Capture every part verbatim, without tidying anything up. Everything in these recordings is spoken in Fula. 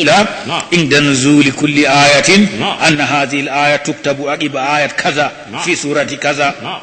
Naam. Inda nuzuli kulli ayatin, naam, anna hadhihi al-aya tuktabu aqiba ayat kaza, naam, fi surati kaza. Naam.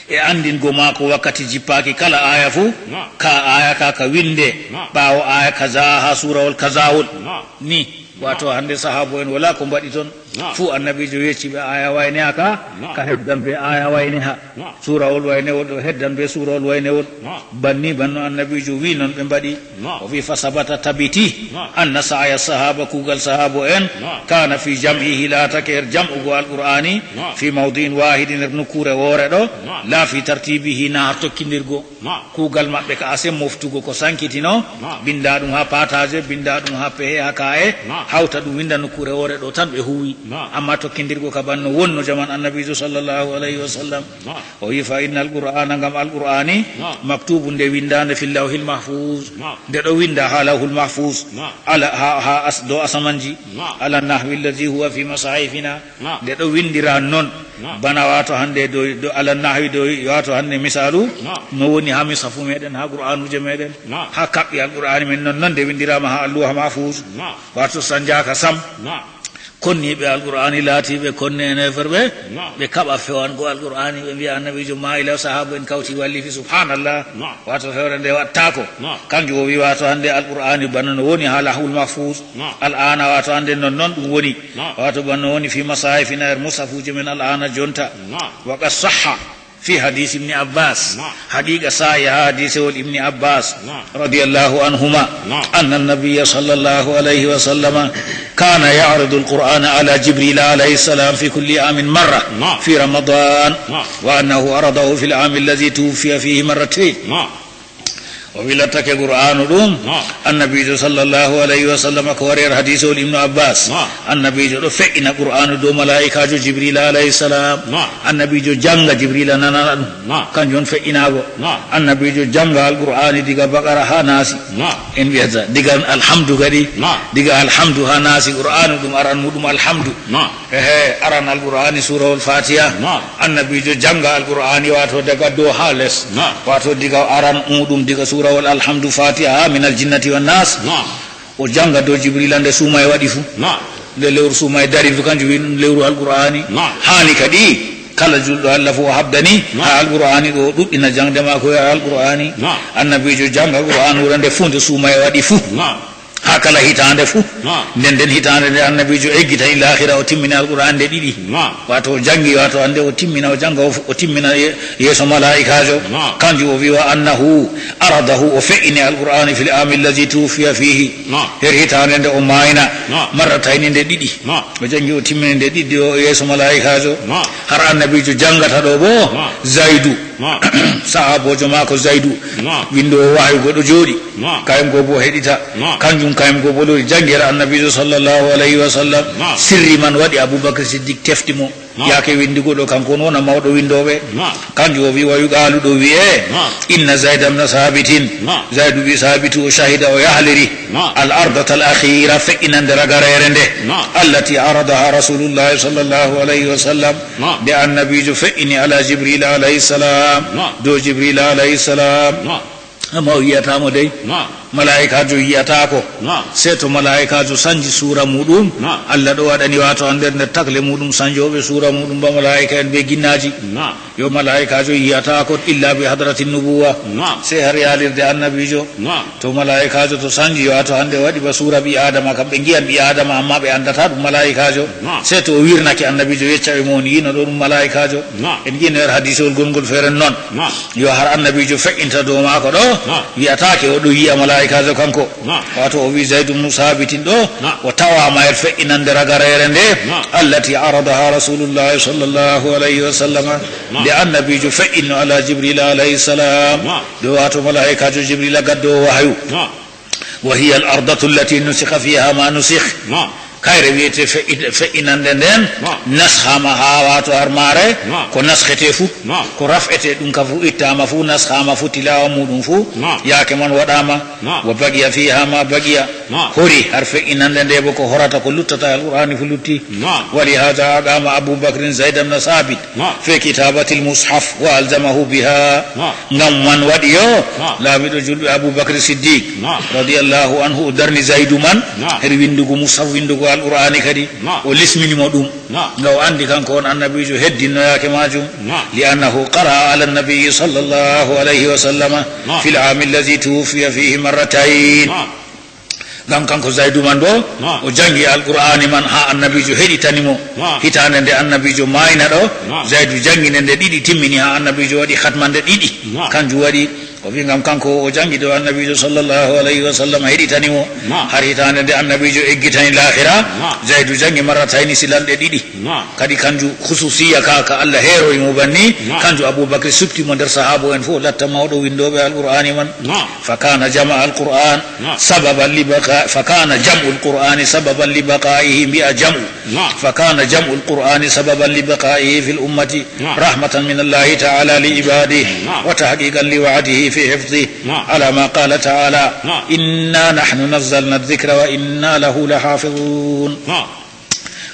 E anndingo maako wakkati jippaaki kala aya fuu, naam, ka aya ka, ka winnde, naam, ɓaawo aya kaza haa suurawol kazawol. Naam. Ni, wato, naam, hannde sahaabo en wala ko mbaɗi toon. Naam. Fuu annabiijo yecci ɓe aya wayne ha ka, naam, ka heddan ɓe aya wayne ha. Naam. Suurawol waynewol ɗo heddan ɓe suurawol waynewol. Naam. Banni banno annabiijo wi noon ɓe mbaɗi. Naam. O wi, "Fa sabata tabiti, naam, anna sa'ya sahaba, kuugal sahaabo en, naam, kana fi jam'ihi, laatake her jam'ugo Alqur'aani, naam, fi mawdi'in wahidin, her nokkuure woore ɗo, naam, la fi tartibihi, na har tokkindirgo." Naam. Kuugal maɓɓe ka asen moftugo ko sankitino, naam, binnda ɗum ha pataaje, binnda ɗum ha pehe, ha ka'e, naam, hawta ɗum winnda nokkuure woore ɗo tan ɓe huwi. Naam. Amma tokkindirgo ka banno wonno jaman annabiijo sallallahu alayhi wa sallam. Naam. O wi, "Fa inna al-Qur'ana, ngam Alqur'aani, naam, maktubun, nde winndaande, fil lawhil mahfuz, naam, nde ɗo winnda ha lawhul mahfuz, naam, ala, ha, ha as-, dow asamanji, naam, ala nahwi allazi huwa fi masahifina, naam, nde ɗo winndira noon, naam, bana wato hannde dow, dow ala nahwi dow wato hannde misaalu, naam, no woni ha misafu meɗen, ha Qur'anuuje meɗen, naam, ha kaɓɓi Alqur'aani men noon, noon nde winndiraama ha alluha mahfuz, naam, wato sanjaaka sam." Naam. Konniiɓe Alqur'aani laatiiɓe konne en heeferɓe, naam, ɓe kaɓa fewango Alqur'aani, ɓe mbiya annabiijo maayi law, sahaaba en kawti wallifi, subhanallah. Naam. Wato fewre nde wattaako. Naam. Kanjum o wi wato hannde Alqur'aani bana no woni ha lawhul mahfuz. Naam. Al'ana wato hannde non non ɗum woni. Naam. Wato bana no woni fi masahifina, er musafuuje men al'ana jonta. Naam. Wa qad sahha fi hadisi Ibni Abbas. Naam. Haqiqa saa'i ha hadisewol Ibni Abbas, naam, radiyallahu anhuma, naam, anna nabiyya sallallahu alayhi wa sallam kana ya'ridu al-Qur'ana ala Jibril alayhi salam fi kulli amin marra, naam, fi Ramadan, naam, wa annahu aradahu fi al-ami alladhi tuwuffiya fihi marratayn. Naam. O wi lattake Qur'aanu ɗum, naam, annabiijo sallallahu alayhi wa sallam ko wari her hadiisewol Ibnu Abbas. Naam. Annabiijo ɗo fe'ina Qur'aanu dow malaa'ikaajo Jibrila alayhi salam. Naam. Annabiijo jannga, Jibrila nanana ɗum. Naam. Kanjum on fe'inaago. Naam. Annabiijo jannga Alqur'aani diga Baqara haa Naasi. Naam. En wiyata diga Alhamdu kadi. Naam. Diga Alhamdu haa Naasi, Qur'aanu ɗum aran muɗum Alhamdu. Naam. Ehe, aran Alqur'aani suurawol Fatiha. Naam. Annabiijo jannga Alqur'aani, waato daga dow haa les. Naam. Waato diga aran muɗum, diga suurawol Alhamdu, Fatiha, haa Minal Jinnati Wan Naas. Naam. O jannga dow Jibrila nde suumaye waɗi fuu. Naam. Nde lewru suumaye dari fuu, kanjum woni ɗum lewru Alqur'aani. Naam. Haani kadi kala julɗo Allah fuu o habdani, naam, haa Alqur'aani ɗo, o ɗuɗɗina jaŋde maako e Alqur'aani. Naam. Annabiijo jannga Qur'aanu wuro nde fuu nde suumaye waɗi fuu. Naam. Haa kala hitaande fuu. Naam. Nden nden hitaande nde annabiijo eggitani laahira, o timmini Alqur'aani nde ɗiɗi. Naam. Waato o janngi, waato hannde o timmina, o jannga, o, o timmina ye-, yeeso malaa'ikaajo. Naam. Kanjum o wi wa annahu aradahu, o fe'ini Alqur'aani fil aami allazi tuwuffiya fiihi. Naam. Her hitaande nde o maayna. Naam. Marratayni, nde ɗiɗi. Naam. O janngi, o timmini nde ɗiɗi o yeeso malaa'ikaajo. Naam. Har annabiijo janngata ɗo boo, naam, Zaydu. Naam. Sahaaboojo maako Zaydu. Naam. Winndoowo wahayu go ɗo jooɗi. Naam. Kayum go boo heɗita. Naam. Kanjum kayum go boo lori janngeere annabiijo sallallahu alayhi wa sallam. Naam. Sirri man waɗi Abubakar Siddiq tefti mo. Naam. Yaake winndugo ɗo, kanko on wona mawɗo winndooɓe. Naam. Kanjum o wi wa yuqaalu ɗo wi'e, naam, inna Zayda ibn Sabitin. Naam. Zaydu bi Sabitu o shahida, o yahliri. Naam. Al ardata al akhira, fe'inande ragareere nde. Naam. Allati aradaha Rasulullahi sallallahu alayhi wa sallam. Naam. Nde annabiijo fe'ini ala Jibril alayhi salam. Naam. Dow Jibril alayhi salam. Naam. Amma o yi'ataa mo dey. Naam. Malaa'ikaajo yi'ataako. Naam. Sey to malaa'ikaajo sanji suura muuɗum. Naam. Allah ɗo waɗani waato nder nder takle muuɗum sanjooɓe suura muuɗum ba malaa'ika en bee ginnaaji. Naam. Yo malaa'ikaajo yi'ataako illa bi hadratin nubuwa. Naam. Sey har yaalirde annabiijo. Naam. To malaa'ikaajo to sanji, yo, waato hannde waɗi ba suura ɓii Aadama, kam ɓe ngi'an ɓii Aadama, ammaa ɓe anndataa ɗum malaa'ikaajo. Naam. Sey to o wirnake annabiijo, yecca ɓe mo on yi'no ɗo ɗum malaa'ikaajo. Naam. En ngi'no nder hadiisewol gonngol feere non. Naam. Yo har annabiijo fe'inta dow maako ɗo, naam, wi'ataake o ɗo yi'a malaa'ikaajo kanko. Naam. Waato o wi Zayd ibn Saabitin ɗo, naam, o tawaama her fe'inande ragareere nde, naam, allati aradaha Rasulullahi sallallahu alayhi wa sallam, naam, nde annabiijo fe'inno ala Jibril alayhi salam. Naam. Ɗo waato malaa'ikaajo Jibrila gaddoowo wahayu. Naam. Wa hiya al ardatu allati nusikha fiha ma nusikh. Naam. Kayre wiyetee fe'i-, fe'inannde nden, Naam. nasxaama haa waato har maare, Naam. ko nasxetee fuu, Naam. ko raf'etee ɗum ka fuu ittaama fuu, nasxaama fuu, tilaawa muuɗum fuu, Naam. yaake man waɗaama, Naam. wa baqiya fiihaa maa baqiya, Naam. hori har fe'inannde nde bo ko horata ko luttata e Alqur'aani fuu lutti. Naam. Wa lihaaza aqaama Abuu Bakrin Zayd ibn Saabit Naam. fii kitaabatil mushaf wa alzamahu bihaa. Naam. Ngam man waɗi yo Naam. laamiiɗo juulɓe Abuu Bakri Siddiq Naam. radiyallahu anhu o darni Zaydu man Naam. her winndugo mushaf, winndugo Alqur'aani kadi Naam. o lismini mo ɗum. Naam. Ngam o anndi kanko on Annabiijo heddinno yaake maajum. Naam. Li annahu qara'a ala Nabiyyi sallallahu alayhi wa sallama Naam. fil aami allazi tuwuffiya fiihi marratayn. Naam. Ngam kanko Zaydu man ɗo, Naam. o janngi Alqur'aani man haa Annabiijo heɗitani mo. Naam. Hitaande nde Annabiijo maayna ɗo, Naam. Zaydu janngini nde ɗiɗi, timmini haa Annabiijo waɗi khatma nde ɗiɗi. Naam. Kanjum waɗi o wi ngam kanko o janngi ɗo Annabiijo sallallahu alayhi wa sallam heɗitani mo. Naam. Har hitaande nde Annabiijo eggitani laakhira, Naam. Zaydu janngi marratayni, silanɗe ɗiɗi. Naam. Kadi kanjum khususiyya ka, ka Allah heeroyi mo banni, Naam. kanjum Abuu Bakri suɓti mo nder sahaabo en fuu, o latta mawɗo winndooɓe Alqur'aani man. Naam. Fa kana jam'al Qur'an Naam. sababan li baqa-, fa kana jam'ul Qur'ani sababan li baqa'ihi, mbi'a jam'u. Naam. Fa kana jam'ul Qur'ani sababan li baqa'ihi fil ummati Naam. rahmatan min Allahi ta'ala li ibadihi Naam. wa tahqiqan li wa'dihi fi hifdhihi Naam. ala ma qala ta'ala, Naam. "Inna nahnu nazzalna adh-dhikra wa inna lahu lahafidhun." Naam.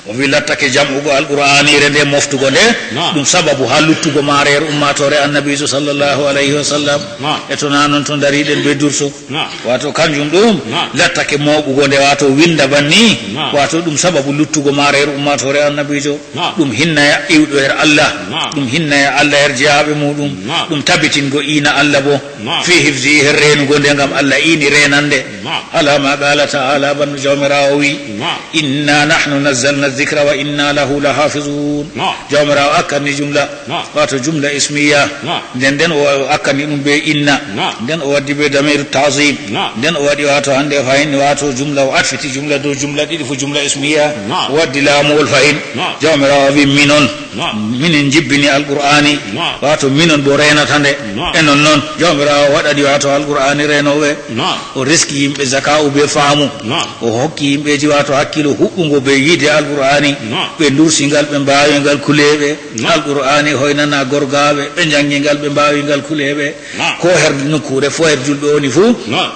O wi lattake jam'ugo Alqur'aaniire nde, moftugo nde, Naam. ɗum sababu haa luttugo maare her ummaatoore Annabiijo sallallahu alayhi wa sallam. Naam. E to naa non to ndariɗen be durso. Naam. Waato kanjum ɗum Naam. lattake mooɓugo nde, waato winnda banni. Naam. Waato ɗum sababu luttugo maare her ummaatoore Annabiijo. Naam. Ɗum hinna ya-, iwɗo her Allah. Naam. Ɗum hinna ya Allah her jeyaaɓe muuɗum. Naam. Ɗum tabitingo iina Allah bo. Naam. Fii hifzihi, her reenugo nde, ngam Allah iini reenan nde. Naam. Alaa maa qaala ta'aala, bana Jawmiraawo wi, Naam. "Inna nahnu nazzalna dhikra wa inna lahu lahafizun." Naam. Jawmiraawo akkani jumla, Naam. waato jumla ismiya. Naam. Nden nden o akkani ɗum be inna. Naam. Nden o waddi be damiru ta'zim. Naam. Nden o waɗi waato hande fahin, waato jumla, o atfiti jumla dow jumla ɗiɗi fu jumla ismiya. Naam. O waddi laamuwol fahin. Naam. Jawmiraawo wi, "Minon." Naam. Minin njibbini Alqur'aani, Naam. waato minon bo reenata nde. Naam. E non non, Jawmiraawo waɗani waato Alqur'aani reenooɓe. Naam. O riski yimɓe zaka'u be faamu. Naam. O hokki yimɓeeji waato hakkilo huɓɓugo be yiide Alqur'aani. Naam. Ɓe ndursi ngal, ɓe mbaawi ngal kuleeɓe. Naam. Alqur'aani hoynana gorgaaɓe, ɓe njanngi ngal, ɓe mbaawi ngal kuleeɓe. Naam. Ko her nokkuure fo her julɓe woni fuu. Naam.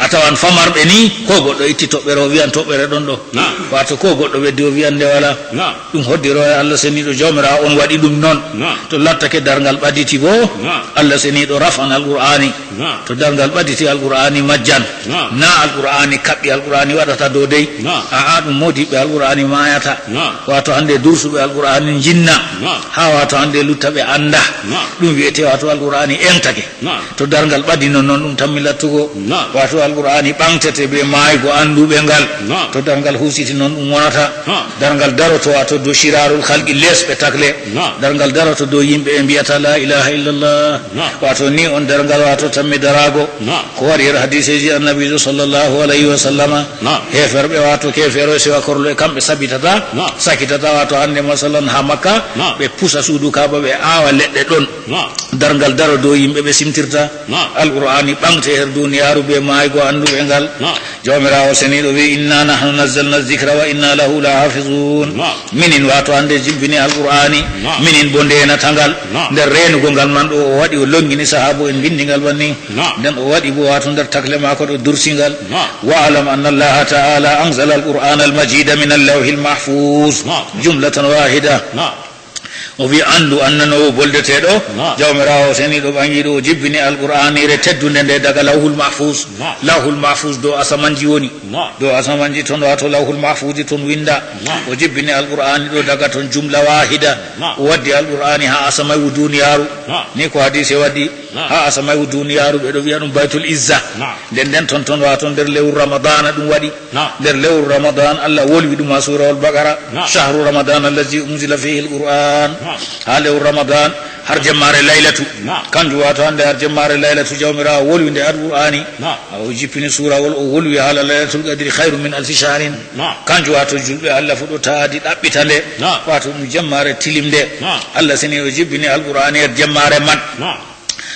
A tawan famarɓe ni, ko goɗɗo itti toɓɓere, o wiyan toɓɓere ɗon ɗo. Naam. Waato ko goɗɗo weddi, o wiyan nde walaa. Naam. Ɗum hoddiro e Allah seniiɗo Jawmiraawo on waɗi ɗum non. Naam. To lattake darngal ɓaditi bo, Naam. Allah seniiɗo rafan Alqur'aani. Naam. To darngal ɓaditi Alqur'aani majjan. Naam. Naa Alqur'aani kaɓɓi Alqur'aani waɗata dow dey. Naam. A'a, ɗum moodiɓɓe Alqur'aani maayata. Naam. Waato hande dursuɓe Alqur'aani njinna. Naam. Haa waato hande lutta ɓe annda. Naam. Ɗum wi'ete waato Alqur'aani entake. Naam. To darngal ɓadino non ɗum tammi lattugo. Naam. Waato Alqur'aani ɓaŋtete be maaygo annduɓe ngal. Naam. To darngal husiti non ɗum wonata. Naam. Darngal daroto waato dow shirarul khalqi, leesɓe takle. Naam. Darngal daroto dow yimɓe ɓe mbiyata la ilaha illallah. Naam. Waato ni on darngal waato tammi daraago. Naam. Ko wari her hadiiseeji Annabiijo sallallahu alayhi wa sallama. Naam. Heeferɓe waato keefeero siwa korlo e kamɓe sabitata. Naam. Sakitata waato hande masalan haa Makka. Naam. Ɓe pusa suudu Kaaba ɓe aawa leɗɗe ɗon. Naam. Darngal daro dow yimɓe ɓe simtirta. Naam. Alqur'aani ɓaŋte her duniyaaru be maaygo annduɓe ngal. Naam. Jawmiraawo seniiɗo wi, "Inna nahnu nazzalna dhikra wa inna lahu lahafizun." Naam. Minin waato hande jibbini Alqur'aani. Naam. Minin bo ndeenata ngal. Naam. Nder reenugo ngal man ɗo o waɗi o longini sahaabo en mbindi ngal banni. Naam. Nden o waɗi bo waato nder takle maako ɗo dursi ngal. Naam. "Wa'lam anna Allaha ta'ala anzala al-Qur'ana al-majida min al-lawhi al-mahfuz." Naam. Jumlatan wahida. Naam. O wi, "Anndu, annanoowo boldeteeɗo, Naam. Jawmiraawo seniiɗo ɓaŋgiiɗo o jibbini Alqur'aaniire teddunde nde daga Lawhul Mahfuz." Naam. Lawhul Mahfuz dow asamanji woni. Naam. Dow asamanji ton, waato Lawhul Mahfuzi ton winnda. Naam. O jibbini Alqur'aani ɗo daga ton jumla wahida. Naam. O waddi Alqur'aani haa asamaywu duniyaaru. Naam. Ni ko hadiise waɗi. Naam. Haa asamaywu duniyaaru ɓe ɗo wi'a ɗum Baytul Izza. Naam. Nden nden ton ton waato nder lewru Ramadana ɗum waɗi. Naam. Nder lewru Ramadan Allah wolwi ɗum haa suurawol Baqara. Naam. "Shahru Ramadan allazi unzila fihi al-Qur'an." Naam. Haa lewru Ramadan har jemmaare laylatu. Naam. Kanjum waato hande har jemmaare laylatu Jawmiraawo wolwi nde Alqur'aani. Naam. O jippini suurawol o wolwi haala Laylatul Qadri khayrun min alfi shahrin. Naam. Kanjum waato julɓe Allah fu ɗo taadi ɗaɓɓita nde. Naam. Waato ɗum jemmaare tilimnde. Naam. Allah seni o jibbini Alqur'aani her jemmaare man. Naam.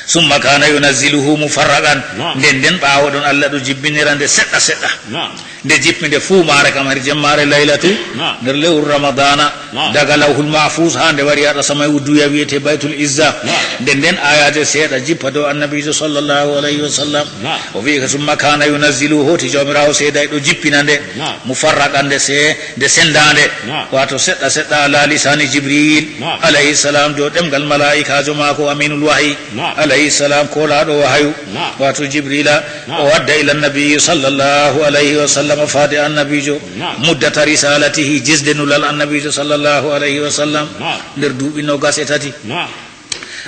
Summa kana yunazziluhu mufarraqan. Naam. Nden nden ɓaawo ɗon Allah ɗo jibbinira nde seɗɗa seɗɗa. Naam. Nde jippi nde fuu maare kam, har jemmaare laylatu, Naam. nder lewru Ramadaana, Naam. daga Lawhul Mahfuus haa nde wari haa sama udduya wiyetee Baytul Izza. Naam. Nde nden ayaaje seeɗa jippa dow Annabiijo sallallahu alayhi wa sallam. Naam. O wi'i ka, "Summa kaana yunazzilu", hooti Jawmiraawo seedayɗo jippina nde, Naam. mufarraqan nde se-, nde senndaande, Naam. waato seɗɗa seɗɗa, "ala lisaani Jibriil", Naam. alayhi salaam, dow ɗemngal malaa'ikaajo maako Amiinul Wahyi, Naam. alayhi salaam, koolaaɗo wahayu, Naam. waato Jibriila, Naam. o wadda ila Nabi sallallahu alayhi wa sallam, faade Annabiijo, Naam. muddata risaalatihi, gisde nulal Annabiijo sallallahu alayhi wa sallam, Naam. nder duuɓi noogas e tati. Naam.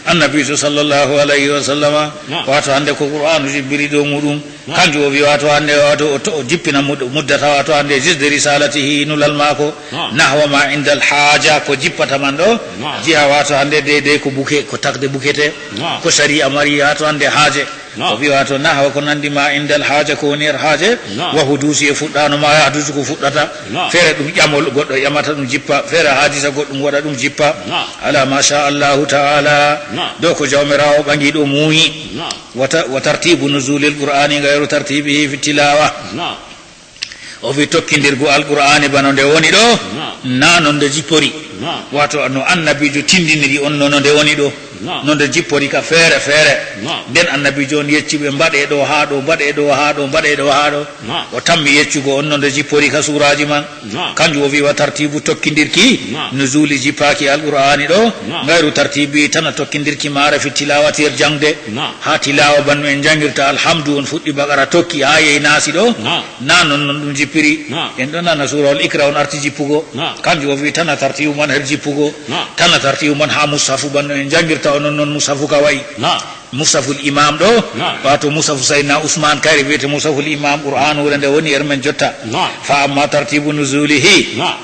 Annabiijo sallallahu alayhi wa sallama, Naam. waato hannde ko Qur'aanu jippiri dow muuɗum, Naam. kanjum o wi waato hannde, waato o to-, o jippina mud-, muddata, waato hannde gisde risaalatihi, nulal maako, Naam. nahwa ma indal haaja, ko jippata man ɗo, Naam. jiha waato hannde deydey ko buke, ko takde bukete, Naam. ko sariya mari waato hannde haaje. Naam. O wi waato nahwa ko nanndi ma indal haaja, ko woni her haaje, Naam. wa huduusi e fuɗɗaano ma yahdusu ko fuɗɗata, Naam. feere ɗum ƴamol goɗɗo ƴamata ɗum jippa, feere haadisa goɗɗum waɗa ɗum jippa. Naam. Ala ma sha Allahu ta'ala. Naam. Dow ko Jawmiraawo ɓangi ɗo muuyi. Naam. Wa ta-, wa tartibu nuzulil Qur'ani gayru tartibihi fi tilawa. Naam. O wi tokkindirgu Alqur'aani bano nde woni ɗo, Naam. na non nde jippori. Naam. Waato no Annabiijo tindiniri on no, no nde woni ɗo. Naam. No nde jippori ka feere feere. Naam. Nden Annabiijo on yecci ɓe, "Mbaɗee ɗo haa ɗo, mbaɗee ɗo haa ɗo, mbaɗee ɗo haa ɗo." Naam. O tammi yeccugo on no nde jippori ka suuraaji man. Naam. Kanjum o wi wa tartibu tokkindirki Naam. nuzuli jippaaki Alqur'aani ɗo. Naam. Gayru tartibi tana tokkindirki maare fi tilawati her jaŋde. Naam. Haa tilaawa banno en jaŋngirta Alhamdu on fuɗɗi Baqara tokki haa yehi Naasi ɗo. Naam. Na non non ɗum jippiri. Naam. En ɗon nana suurawol Iqra on arti jippugo. Naam. Kanjum o wi tana tartibu man her jippugo. Naam. Tana tartibu man haa Mushafu banno en jaŋngirta o non non Mushafu ka wa'i. Naam. Mushaful Imaam ɗo, Naam. waato Mushafu Sayyidina Usmaan, kayre wiyetee Mushaful Imaam, Qur'aanuure nde woni her men jotta. Naam. Fa amma tartibu nuzulihi. Naam.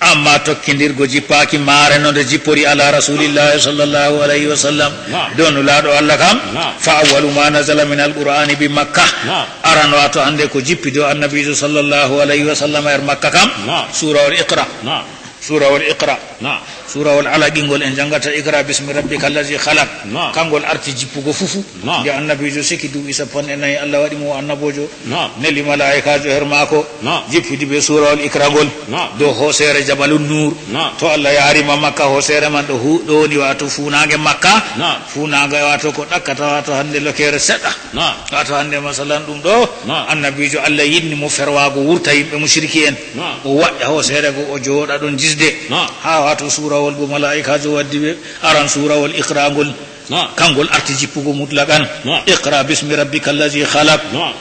Amma tokkindirgo jippaaki maare no nde jippori ala Rasuulillahi sallallahu alayhi wa sallam. Naam. Dow Nulaaɗo Allah kam. Naam. Fa awwalu ma nazala min al-Qur'aani bi Makka. Naam. Aran waato hannde ko jippi dow Annabiijo sallallahu alayhi wa sallam her Makka kam. Naam. Suurawol Iqra. Naam. Suurawol Iqra. Naam. Suurawol Alaqi ngol en janngata Iqra bismi rabbika allazi khalaq. Naam. Kangol arti jippugo fufu. Naam. Nde Annabiijo siki duuɓi sappanɗe nayi, Allah waɗi mo o annaboojo. Naam. Neli malaa'ikaajo her maako. Naam. Jippidi be suurawol Iqra ngol. Naam. Dow hooseere Jabalun Nuur. Naam. To Allah yaari ma Makka, hooseere man ɗo hu-, ɗo woni waato fuunaange Makka. Naam. Fuunaange waato ko ɗakkata waato hannde lokeere seɗɗa. Naam. Waato hannde, masalan, ɗum ɗo, Naam. Annabiijo Allah yiɗni mo ferwaago wurta yimɓe mushriki en. Naam. O waɗɗa hooseere go, o jooɗa ɗon jisde. Naam. Haa waato suurawol go malaa'ikaajo waddi ɓe, aran suurawol Iqra ngol. Naam. Kangol arti jippugo mutlaqan. Naam. Iqra bismi rabbika allazi khalaq. Naam.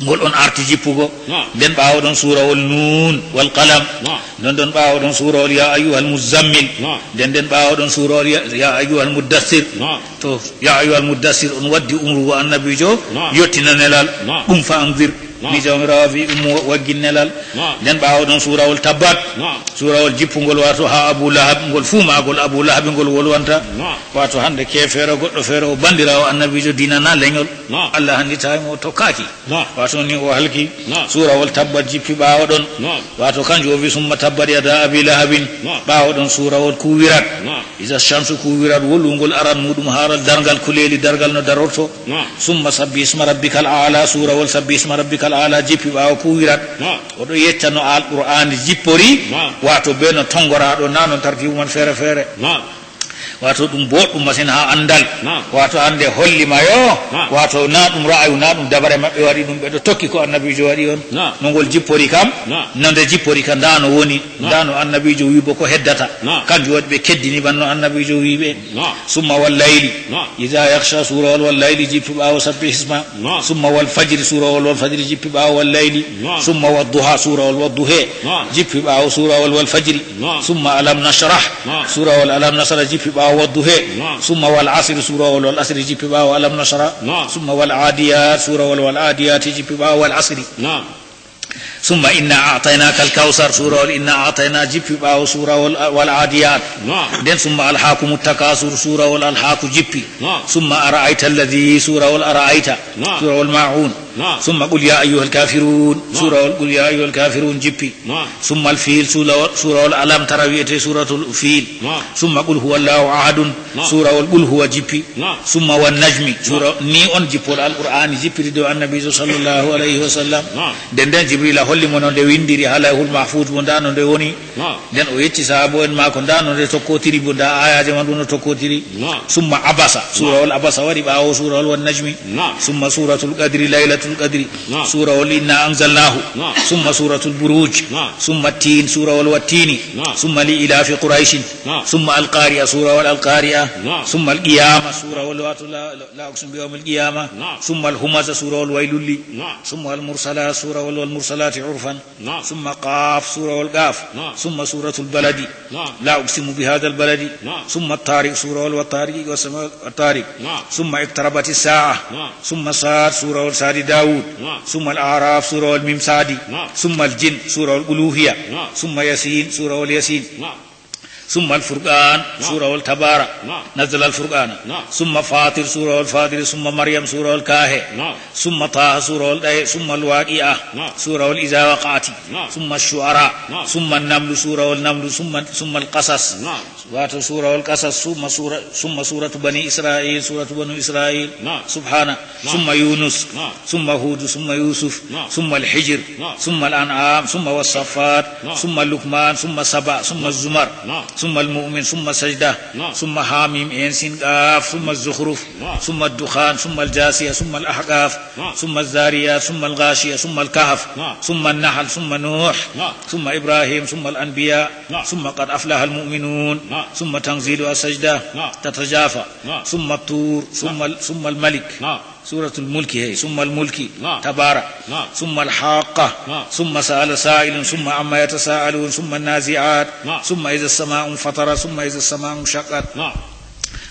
Ngol on arti jippugo. Naam. Nden ɓaawo ɗon suurawol Nuun wal Qalam. Naam. Nden ɗon ɓaawo ɗon suurawol Ya Ayyuhal Muzzammil. Naam. Nden nden ɓaawo ɗon suurawol Ya, Ya Ayyuhal Muddassir. Naam. To, Ya Ayyuhal Muddassir on waddi umrugo Annabiijo, Naam. yottina nelal, Naam. qum fa anzir. Naam. Ni Jawmiraawo wi, ummo waggin nelal. Naam. Nden ɓaawo ɗon suurawol Tabbat. Naam. Suurawol jippungol, waato haa Abu Lahab, ngol fuu maagol Abu Lahab ngol wolwanta. Naam. Waato hannde keefeero goɗɗo feere o banndiraawo Annabiijo diina na leñol. Naam. Allah hannditaay mo o tokkaaki. Naam. Waato ni o halki. Naam. Suurawol Tabbat jippi ɓaawo ɗon. Naam. Waato kanjum o wi, "Summa tabbat yada Abi Lahabin." Naam. Ɓaawo ɗon suurawol Kuwirat. Naam. Iza shamsu kuwirat, wolwungol aran muuɗum haaral darngal kuleeli, darngal no darorto. Naam. Summa sabbi isma rabbikal aala, suurawol sabbi isma rabbikal aala jippi ɓaawo Kuwirat. Naam. O ɗo yecca no Alqur'aani jippori, Naam. waato be no tongoraaɗo, na non tartiibu man feere feere. Naam. Waato ɗum booɗɗum masin haa anndal. Naam. Waato hannde holli ma yo, Naam. waato na ɗum ra'ayu, na ɗum dabare maɓɓe waɗi ɗum, ɓe ɗo tokki ko Annabiijo waɗi on. Naam. No ngol jippori kam, Naam. no nde jippori ka, ndaa no woni, Naam. ndaa no Annabiijo wi bo ko heddata. Naam. Kanjum waɗi ɓe keddini ban no Annabiijo wi ɓe. Naam. Summa wal layli. Naam. Iza yakhsha, suurawol wal layli jippi ɓaawo sabbi isma. Naam. Summa wal fajri, suurawol wal fajri jippi ɓaawo wal layli. Naam. Summa wad duha, suurawol wad duhe. Naam. Jippi ɓaawo suurawol wal fajri. Naam. Summa alam nashrah. Naam. Suurawol alam nashrah jippi ɓaawo wad duhe. Naam. Summa wal asri, suurawol wal asri jippi ɓaawo alam nashrah. Naam. Summa wal adiyat, suurawol wal adiyat jippi ɓaawo wal asri. Naam. Summa inna a'taynaka al kawsar, suurawol inna a'tayna jippi ɓaawo suurawol wal adiyat. Naam. Nden summa alhakumu takasur, suurawol alhaku jippi. Naam. Summa ara'ayta alladhi, suurawol ara'ayta. Naam. Suurawol ma'un. Naam. Summa qul ya ayyuhal kafirun. Naam. Suurawol qul ya ayyuhal kafirun jippi. Naam. Summa al fiil, suula-, suurawol alam tara wiyetee suuratul fiil. Naam. Summa qul huwa allahu ahadun. Naam. Suurawol qul huwa jippi. Naam. Summa wan najmi. Naam. Suura ni on jippol Alqur'aani jippiri dow Annabiijo sallallahu alayhi wa sallam. Naam. Nden nden Jibrila holli mo no nde winndiri haa Lawhul Mahfuuz mo ndaa no nde woni. Naam. Nden o yecci sahaabo'en maako, ndaa no nde tokkootiri bo, ndaa aayaaje man ɗum no tokkootiri. Naam. Summa abasa, suurawol abasa wari ɓaawo suurawol wan najmi. Naam. Summa suuratul qadri, laylatul qadri. Naam. Suurawol inna anzalnaahu. Naam. Summa suuratul buruuj. Naam. Summa tiin, suurawol wattiini. Naam. Summa li ilaafi qurayshin. Naam. Summa alqaari'a, suurawol alqaari'a. Naam. Summa alqiyaama, suurawol waato la, la, la uqsimu bi yawmil qiyaama. Naam. Summa alhumaza, suurawol waylulli. Naam. Summa almursalaat, suurawol wal mursalaati urfan. Naam. Summa qaaf, suurawol qaaf. Naam. Summa suuratul baladi. Naam. La uqsimu bi haadal baladi. Naam. Summa taariq, suurawol wa taariqi wa sama wa taariq. Naam. Summa iqtarabati saa'a. Naam. Summa saad, suurawol saadi Daawuud. Naam. Summa al aaraaf, suurawol mim saadi. Naam. Summa al jin, suurawol uluhiya. Naam. Summa yasiin, suurawol yasiin. Naam. Summa al furqaan, naam, suurawol tabaara. Naam. Nazala al furqaana. Naam. Summa faatir, suurawol faatiri. Summa maryam, suurawol kaahe. Naam. Summa taaha, suurawol ɗahe. Summa al waaqi'a, naam, suurawol izaa waqa'ati. Naam. Summa shu'araa. Naam. Summa namlu, suurawol namlu. Summa, summa al qasas. Naam. Waato suurawol qasas. Summa suura, summa suuratu bani israil, suuratu banu israil. Naam. Subhaana. Naam. Summa yunus. Naam. Summa huudu, summa yuusuf. Naam. Summa al hijr. Naam. Summa al an'aam, summa was saffaat. Naam. Summa lukmaan, summa saba, summa zumar. Naam. Summa al mu'min, summa sajda. Naam. Summa haamim, een, siin, qaaf. Summa zukhruf. Naam. Summa dukhaan, summa al jaasiya, summa al ahqaaf. Naam. Summa zaariyaat, summa al ghaashiya, summa al kahf. Naam. Summa nahl, summa nuuh. Naam. Summa ibrahim, summa al anbiyaa. Naam. Summa qad aflaha al mu'minuun. Naam. Summa tanziilu as sajda. Naam. Tatajaafa. Naam. Summa tuur. Naam. Summa al, summa al malik. Naam. Suuratul mulki, hey, summa al mulki. Naam. Tabaara. Naam. Summa al haaqqa. Naam. Summa sa'ala saa'ilun, summa amma yatasa'aluun, summa naazi'aat. Naam. Summa iza samaa'u nfatarat, summa iza samaa'u nshaqqat. Naam.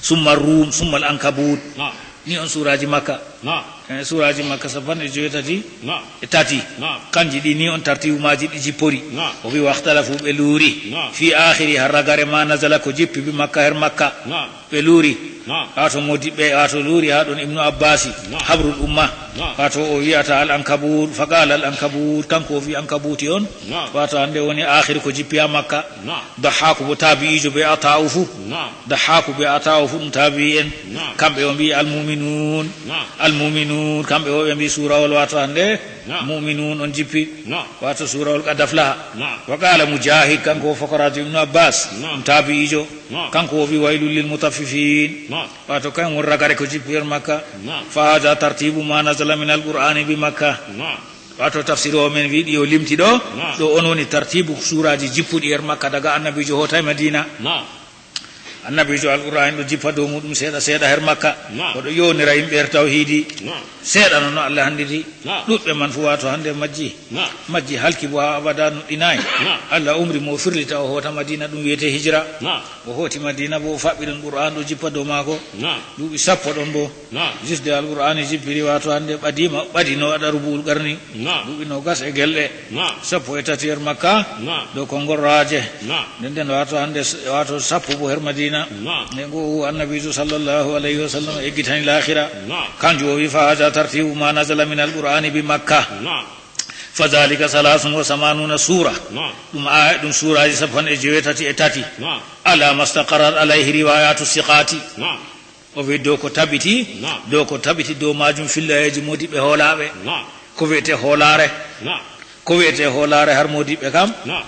Summa ruum, summa al ankabuut. Naam. Ni on suuraaji Makka. Naam. Eh, suuraaji Makka sappanɗe joweetati, naam, e tati. Naam. Kanji ɗi ni on tartiibu maaji ɗi jippori. Naam. O wi waxtalafu ɓe luuri. Naam. Fi aakhiri har ragare ma nazala ko jippi bi Makka her Makka. Naam. Ɓe luuri. Naam. Waato moodiɓɓe, waato luuri haa ɗon Ibnu Abbaasi, naam, habrul umma. Naam. Waato o wiyata al ankabuut, fa qaala al ankabuut, kanko o wi ankabuuti on. Naam. Waato hannde woni aakhir ko jippi haa Makka. Naam. Dahhaaku bo taabi'iijo be Ataa'u fu. Naam. Dahhaaku be Ataa'u fu ɗum taabi'i'en. Naam. Kamɓe o mbi'i al mu'minuun. Naam. Al mu'minuun, kamɓe o ɓe mbi'i suurawol waato hannde. Naam. Mu'minuun on jippi. Naam. Waato suurawol qad aflaha. Naam. Wa qaala Mujaahid, kanko o fokoraajo Ibnu Abbaas, naam, ɗum taabi'iijo. Naam. Kanko o wi waylul lil mutaffifiin. Naam. Waato kañum woni ragare ko jippi her Makka. Naam. Fa haadha tartiibu ma nazala min al qur'aani bi Makka. Naam. Waato tafsir o men wiɗi o limti ɗo. Naam. Ɗo on woni tartiibu suuraaji jippuɗi her Makka daga Annabiijo hoota e Madiina. Naam. Annabiijo Alqur'aani ɗo jippa dow muɗum seeɗa seeɗa her Makka. Naam. O ɗo yownira yimɓe her tawhiidi. Naam. Seeɗa noon no Allah hanndiri. Naam. Ɗuɗɓe man fu waato hannde majji. Naam. Majji halki bo haa abada nuɗɗinaay. Naam. Allah umri mo o firlita o hoota Madiina ɗum wiyetee hijra. Naam. O hooti Madiina bo o faɓɓi ɗon Qur'aan ɗo jippa dow maako. Naam. Duuɓi sappo ɗon bo. Naam. Jisde Alqur'aani jippiri waato hannde ɓadiima ɓadi no waɗa rubu'ul qarni. Naam. Duuɓi noogas e gelɗe. Naam. Sappo e tati her Makka. Naam. Ɗo ko ngorraaje. Naam. Nden nden waato hannde s-, waato sappo bo her Madiina. Naam. Nde ngo o Annabiijo sallallahu alayhi wa sallam eggitani laakhira. Naam. Kanjum o wi fa haadha tartiibu ma nazala min al-Qur'aani bi Makka. Naam. Fa dhaalika thalaathun wa thamaanuuna suura. Naam. Ɗum aaya, ɗum suuraaji sappanɗe joweetati e tati. Naam. Alaa mastaqarrat alayhi riwaayaatu siqaati. Naam. O wi dow ko tabiti, naam, dow ko tabiti dow maajum fillayeeji moodiɓɓe hoolaaɓe. Naam. Ko wiyetee hoolaare? Naam. Ko wiyetee hoolaare har moodiɓɓe kam? Naam.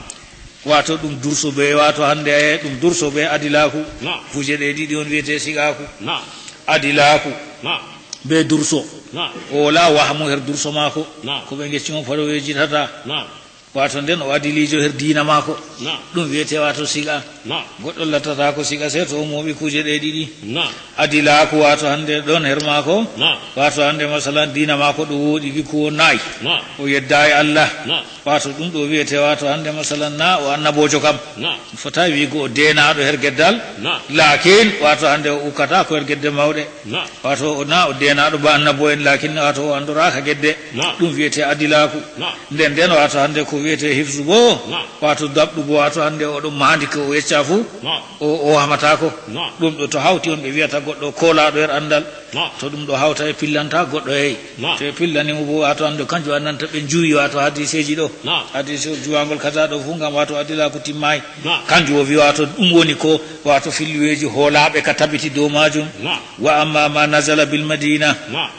Waato ɗum durso be, waato hannde ɗum durso be adilaaku. Naam. Kuuje ɗe ɗiɗi on wiyetee siqaaku. Naam. Adilaaku. Naam. Be durso. Naam. O wala wahmu her durso maako. Naam. Ko ɓe ngecci mo faro wejitata. Naam. Waato nden o adiliijo her diina maako. Naam. Ɗum wiyetee waato siqa. Naam. Goɗɗo lattataako siqa sey to o mooɓi kuuje ɗe ɗiɗi. Naam. Adilaaku waato hannde ɗon her maako. Naam. Waato hannde masalan diina maako ɗo wooɗi gikku won nayi. Naam. O yeddaay Allah. Naam. Waato ɗum ɗo wiyetee waato hannde masalan na o annaboojo kam. Naam. Fotaay wi'ugo o deenaaɗo her geddal. Naam. Laakin waato hannde o ukkataako her gedde mawɗe. Naam. Waato o na o deenaaɗo ba annaboo'en, laakin waato o anndoraaka gedde. Naam. Ɗum wiyetee adilaaku. Naam. Nden nden waato hannde ko Wiyetee hifzu boo, naam, waato daɓɗu boo, waato hannde oɗo maandi ko o yecca fuu, naam, o, o wahmataa ko. Naam. Ɗum ɗo to hawti on ɓe wiyata goɗɗo koolaaɗo her anndal. Naam. To ɗum ɗo hawta e pillanta goɗɗo hey. Naam. To ɓe pillani mo boo, waato hannde kanjum anndanta ɓe njuwi waato hadiiseeji ɗo. Naam. Hadiise juwangol kaza ɗo fuu ngam waato adilaaku timmaay. Naam. Kanjum o wi waato ɗum woni ko waato filluweeji hoolaaɓe ka tabiti dow maajum. Naam. Wa amma ma nazala bil Madina. Naam.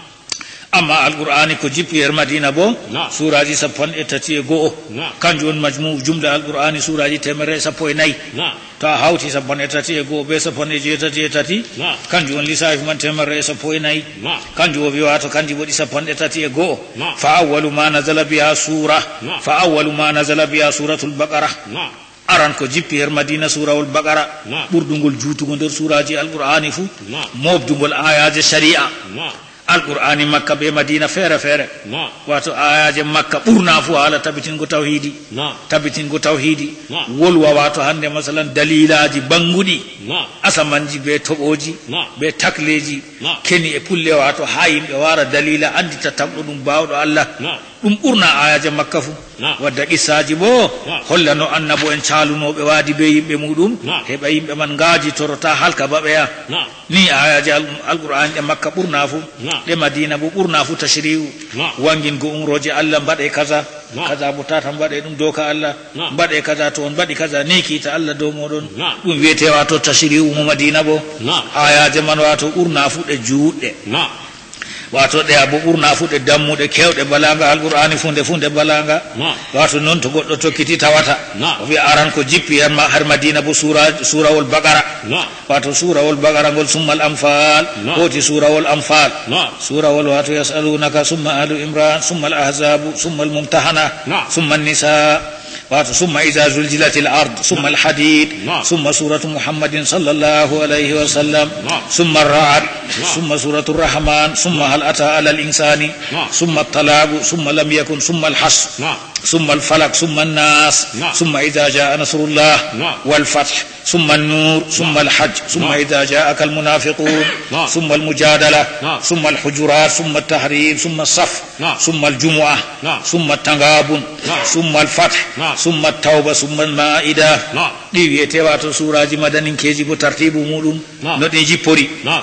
Amma Alqur'aani ko jippi her Madiina boo, naam, suuraaji sappanɗe tati e go'o. Naam. Kanjum woni majmu'u jumla Alqur'aani suuraaji teemerre e sappo e nayi. Naam. To a hawti sappanɗe tati e go'o bee sappanɗe jeetati e tati, naam, kanjum woni lisaafi man teemerre e sappo e nayi. Naam. Kanjum o wi waato kanji woɗi sappanɗe tati e go'o. Naam. Fa awwalu ma nazala biha suura. Naam. Fa awwalu ma nazala biha suuratul Baqara. Naam. Aran ko jippi her Madiina suurawol Baqara. Naam. Ɓurdungol juutugo nder suuraaji Alqur'aani fuu. Naam. Mooɓdungol aayaaje shari'a. Naam. Alqur'aani Makka bee Madiina feere feere. Naam. Waato aayaaje Makka ɓurna fuu haala tabitingo tawhiidi. Naam. Tabitingo tawhiidi. Naam. Wolwa waato hannde masalan daliilaaji bannguɗi. Naam. Asamanji bee toɓooji. Naam. Bee takleeji. Naam. Keni e pulle waato haa yimɓe waara daliila anndita tamɗo ɗum baawɗo Allah. Naam. Ɗum ɓurna aayaaje Makka fuu. Naam. Wadda qissaaji boo, naam, hollano annabo en caalunooɓe waadi bee yimɓe muuɗum, naam, heɓa yimɓe man ngaajitoro taa halka baɓeya. Naam. Ni aayaaje Al-, Alqur'aani ɗe Makka ɓurna fuu, naam, ɗe Madiina boo ɓurna fuu tashri'u. Naam. Wangin go umrooje Allah mbaɗe kaza, naam, kaza boo tata mbaɗe ɗum dooka Allah, naam, mbaɗe kaza to on mbaɗi kaza ni kiita Allah dow mooɗon. Naam. Ɗum wiyetee waato tashri'u mo Madiina boo. Naam. Aayaaje man waato ɓurna fuu ɗe juutɗe. Naam. Waato ɗe abbo ɓurna fuu ɗe dammuɗe keewɗe balaanga, Alqur'aani fuu nde, fuu nde balaanga. Naam. Waato non to goɗɗo tokkiti tawata. Naam. O wi'a aran ko jippi her ma-, her Madiina boo suura-, suurawol Baqara. Naam. Waato suurawol Baqara ngol, summa al-Anfaal. Naam. Hooti suurawol Anfaal. Naam. Suurawol waato yas'aluunaka, summa Aalu Imraan, summa al-Ahzaabu, summa al-Mumtahana, naam, summa an-Nisaa. Waato, summa iza zulzilatil ard, summa al-Hadid, naam, summa suratu Muhammadin sallallahu alayhi wa sallam, naam, summa ar-Ra'd, naam, summa suratu Rahman, summa hal ata ala al-insani, naam, summa at-Talaq, summa lam yakun, summa al-Hashr, naam, summa al-Falaq, summa an-Nas, naam, summa iza jaa nasrullah, naam, wal fath, summa an-Nur, summa, naam, al-Hajj, summa, naam, iza jaaka al-munafiqun, naam, summa al-Mujadala, naam, summa al-Hujurat, summa at-Tahrim, summa as-Saff, naam, summa al-Jumu'ah, naam, summa at-Taghabun, naam, summa al-Fath, naam, summa at-Tawba, summa al-Ma'ida. Naam. Ɗi wiyetee waato suuraaji madaninkeeji boo tartiibu muuɗum, naam, no ɗi jippori. Naam.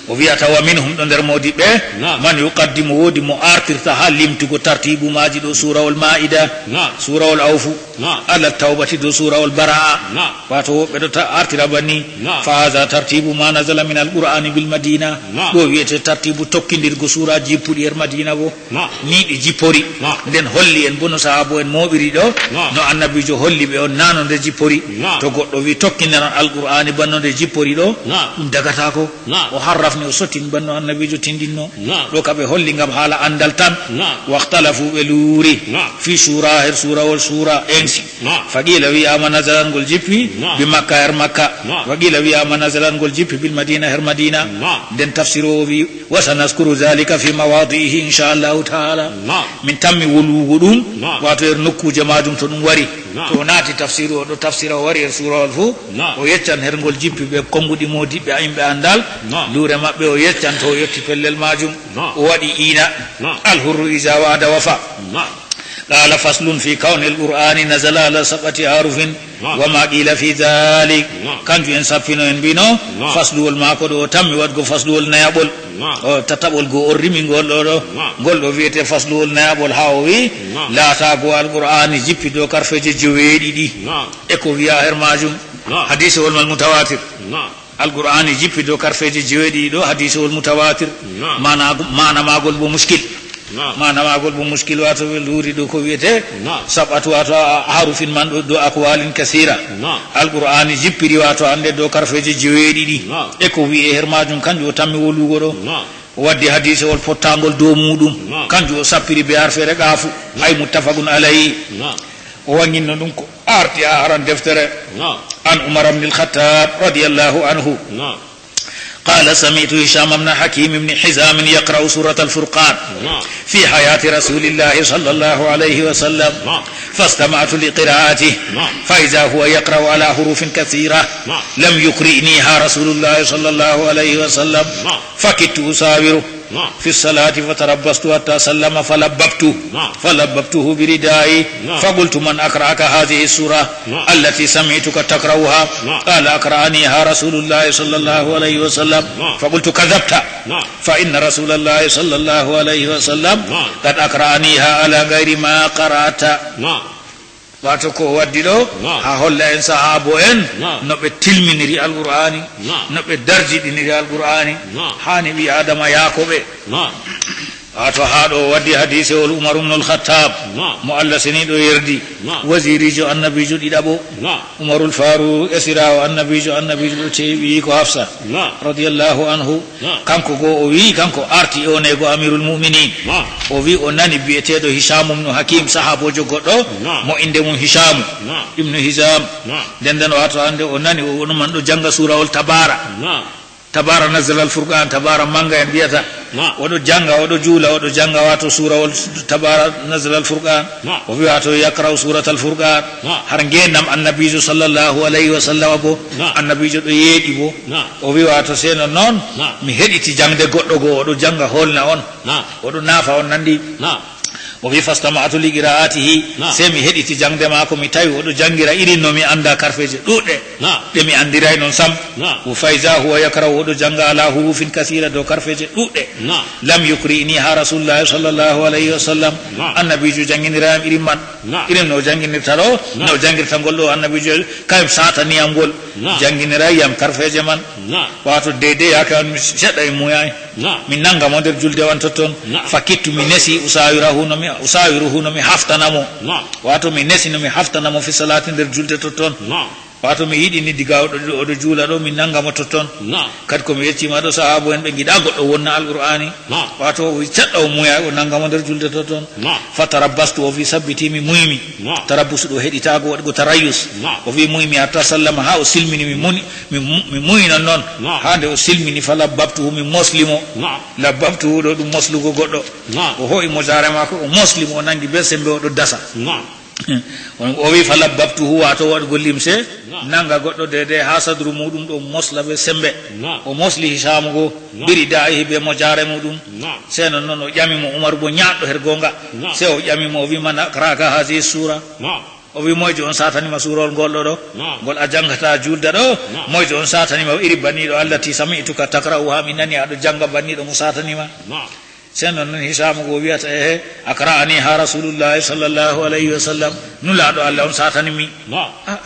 O wi'ata wa minhum ɗo nder moodiɓɓe, naam, man yuqaddimu, woodi mo artirta haa limtugo tartiibu maaji ɗo suurawol Ma'ida, naam, suurawol Awfu. Naam. Ala tawbati dow suurawol Bara'a. Naam. Waato woɓɓe ɗo ta-, artira banni. Naam. Fa haza tartibu ma nazala min al-Qur'ani bil Madina. Naam. Ɗo wiyetee tartibu tokkindirgo suuraaji jippuɗi her Madiina boo. Naam. Ni ɗi jippori. Naam. Nden holli en boo no sahaabo'en mooɓiri ɗo. Naam. No Annabiijo holli ɓe on naa no nde jippori. Naam. To goɗɗo wi'i tokkindiran Alqur'aani bana no nde jippori ɗo, naam, ɗum dagataako. Naam. O harrafni, o sottini bana no Annabiijo tindinno. Naam. Ɗo ka ɓe holli ngam haala anndal tan. Naam. Waxtalafu, ɓe luuri. Naam. Fi suura, her suurawol Suura, ensi. Naam. Fa qiila, wi'aama nazalan, ngol jippi, naam, bi Makka, her Makka. Naam. Wa qiila, wi'aama nazalan, ngol jippi bil Madina, her Madiina. Naam. Nden tafsiroowo wi'i, wa sanaskuru zalika fi mawaadi'ihi, insha Allahu ta'ala. Naam. Min tammi wolwugo ɗum, naam, waato her nokkuuje maajum to ɗum wari. Naam. To o naati tafsiru, o ɗo tafsira, o wari her suurawol fuu, naam, o yeccan her ngol jippi ɓe konnguɗi moodiɓɓe, yimɓe anndal, naam, luure maɓɓe, o yeccan to o yotti pellel maajum. Naam. O waɗi iina. Naam. Al-hurru iza wa'ada wafa. Naam. Qaala faslun fi kawni al-Qur'ani nazala ala sab'ati ahrufin, naam, wa ma qiila fi dhalik. Naam. Kanjum en sappino, en mbino, naam, fasluwol maako ɗo o tammi waɗgo fasluwol nayaɓol. Naam. O tataɓol go o rimi ngol ɗo ɗo. Naam. Ngol ɗo wiyetee fasluwol nayaɓol haa o wi'i, naam, laataago Alqur'aani jippi dow karfeeje joweeɗiɗi. Naam. E ko wi'a her maajum. Naam. Hadiisewol man mutawaatir. Naam. Alqur'aani jippi dow karfeeje joweeɗiɗi ɗo, hadiisewol mutawaatir. Naam. Maana, maana maagol bo muskil. Naam. Maana maagol bo muskil, waato ɓe luuri ɗo ko wiyetee, naam, sab'atu, waato a, a harufin man ɗo, dow aqwalin kasiira. Naam. Alqur'aani jippiri, waato hannde dow karfeeje joweeɗiɗi. Naam. E ko wi'e her maajum, kanjum o tammi wolwugo ɗo. Naam. O waddi hadiisewol pottaangol dow muuɗum. Naam. Kanjum o sappiri be harfeere qaafu. Naam. Ay muttafaqun alayhi. Naam. O waŋginno ɗum ko arti haa aran deftere. Naam. An Umar ibn al-Khattab radiyallahu anhu. Naam. Qala sami'tu Hisham ibn Hakim ibn Hizam yaqra'u surat al-Furqan, naam, fi hayati Rasulillahi sallallahu alayhi wa sallam. Naam. Fastama'tu li qira'atihi. Naam. Fa idha huwa yaqra'u ala hurufin kathira. Naam. Lam yuqri'niha Rasulullahi sallallahu alayhi wa sallam. Naam. Fakidtu ushawiruhu. نعم. في الصلاة فتربصت حتى سلم فلببت، نعم. فلببته بردائي، نعم. فقلت: "من أقرأك هذه السورة، نعم. التي سمعتك تقرأها؟" نعم. قال: "أقرأنيها رسول الله صلى الله عليه وسلم." نعم. فقلت: "كذبت، نعم. فإن رسول الله صلى الله عليه وسلم، نعم. قد أقرأنيها على غير ما قرأت." نعم. Wato ko o waddi ɗo, Naam. haa holla en sahaabo en, Naam. no ɓe tilminiri Alqur'aani, Naam. no ɓe darjiɗiniri Alqur'aani, Naam. haa ni ɓii Aadama yaako ɓe. Naam. Wato haa ɗo o waddi hadiisewol Umar ibn al-Khattab, Naam. mo Allah seniiɗo yerdi, Naam. wasiiriijo Annabiijo ɗiɗaɓo, Naam. Umarul Faaruq, esiraawo Annabiijo, Annabiijo ɗo tewi ɓiyiiko Hafsa, Naam. radiyallahu anhu. Naam. Kanko goo o wi'i, kanko arti ewneego Amirul Mu'minin. Naam. O wi'i o nani bi'eteeɗo Hishaam ibnu Hakim, sahaaboojo goɗɗo, Naam. mo innde mum Hishaamu Naam. ibnu Hishaam. Naam. Nden nden wato hannde o nani o wonu man ɗo jannga suurawol Tabaara. Naam. Tabaara Nazala al-Furqaan, Tabaara mannga en mbiyata. Naam. Oɗo jannga, oɗo juula, oɗo jannga wato suurawol Tabaara Nazala al-Furqaan. Naam. O wi'i wato yaqra'u suuratal Furqaan. Naam. Har ngeendam Annabiijo sallallahu alayhi wa sallam bo, Naam. Annabiijo ɗo yeeɗi bo. Naam. O wi'i wato sey non noon, Naam. mi heɗiti jaŋde goɗɗo goo, oɗo jaŋga hoolna on, Naam. oɗo naafa on nanndi. Naam. O wi'i fastama'tu li qiraa'atihi, Naam. sey mi heɗiti jaŋde maako, mi tawi oɗo janngira irin no mi annda karfeeje ɗuuɗɗe, Naam. ɗe mi anndiraay non sam. Naam. Wa fa iza huwa yaqra'u, oɗo jannga ala hurufin kasiira dow karfeeje ɗuuɗɗe. Naam. Lam yuqri'niha Rasulullahi sallallahu alayhi wa sallam. Naam. Annabiijo jannginiraay am irin man. Naam. Irin no o jannginirta ɗo, Naam. no o janngirta ngol ɗo Annabiijo, kayum saatani am ngol. Naam. Jannginiraay yam karfeeje man. Naam. Wato deydey yaake on mi seɗɗa e muuyaay. Naam. Mi nannga mo nder julde on totton. Naam. Fakittu mi nesi usaawiruhu no mi, usaawiruhu no mi haftana mo. Naam. Wato mi nesi no mi haftana mo fi salaati nder julde totton. Naam. Wato mi yiɗi ni diga oɗo, oɗo juula ɗo, mi nannga mo totton. Naam. Kadi ko mi yettiima ɗo, sahaabo en ɓe ngiɗaa goɗɗo wonna Alqur'aani. Naam. Wato o seɗɗa o muuyaay, o nannga mo nder julde totton. Naam. Fatarabbastu, o wi'i sabbiti mi muymi. Naam. Tarabbusu ɗo heɗitaago waɗugo tarayyus. Naam. O wi'i muymi hatta sallama, haa o silmini mi muni, mi mu-, mi muyi non non. Naam. Haa nde o silmini falabbabtuhu mi mosli mo. Naam. Labbabtuhu ɗo ɗum moslugo goɗɗo. Naam. O hoo'i mojaare maako, o mosli mo, o nanngi bee semmbe, o ɗo dasa. Naam. O, o wi'i, "Falabbabtuhu," waato waɗugo limse, Naam. nannga goɗɗo deydey haa sadru muuɗum ɗo mosla bee semmbe. Naam. O mosli Hisaamu go, Naam. biri daa'ihi bee mojaare muuɗum. Naam. Sey non non o ƴami mo, Umaru bo nyaatɗo her goonga. Naam. Sey o ƴami mo, o wi'i, "Man aqra'aka haazihi suura?" Naam. O wi'i, "Moyjo on saatani ma suurawol ngol ɗo ɗo? Naam. Ngol a janngata juulde ɗo? Naam. Moyjo on saatani ma iri banni ɗo, allati sami'tuka taqra'uha, mi nani a ɗo jannga banni ɗo mo saatani ma?" Naam. Sey non non Hisaamu go wi'ata, "Ehe, aqra'aniha Rasulullahi sallallahu alayhi wa sallam. Nulaaɗo Allah on saatani mi." Naam. Ah,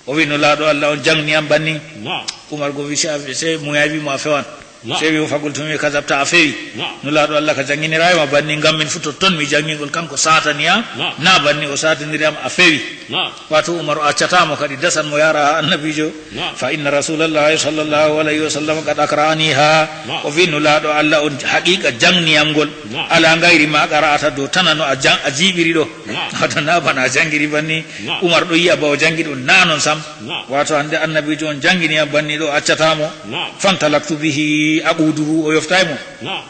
o wi'i, "Nulaaɗo Allah on janngini am banni." Naam. Umar go wi'i, "Sey a, sey muuyaay wi'i mo a fewan." Naam. Sey wi'i, "Faqultu," mi wi'i, "Kadabta, a fewi." Naam. Nulaaɗo Allah ka jannginiraay ma banni, ngam min fuu totton mi janngi ngol, kanko saatani am, Naam. naa banni o saatiniri am, a fewi. Naam. Wato Umaru accataa mo kadi, dasan mo yara haa Annabiijo. Naam. Fa inna Rasulallahi sallallahu alayhi wa sallam qad aqra'aniha. Naam. O wi'i, "Nulaaɗo Allah on haqiiqa janngini am ngol. Naam. Ala gayri ma qara'ata, dow tanaa no a jan-, a jiiɓiri ɗo." Naam. Wato naa bana a janngiri banni. Naam. Umar ɗo yi'a ba o janngi ɗum, naa non sam. Naam. Wato hannde Annabiijo on janngini am banni ɗo, accataa mo. Naam. Fantalaqtu bihi aquduhu, o yoftaay mo. Naam.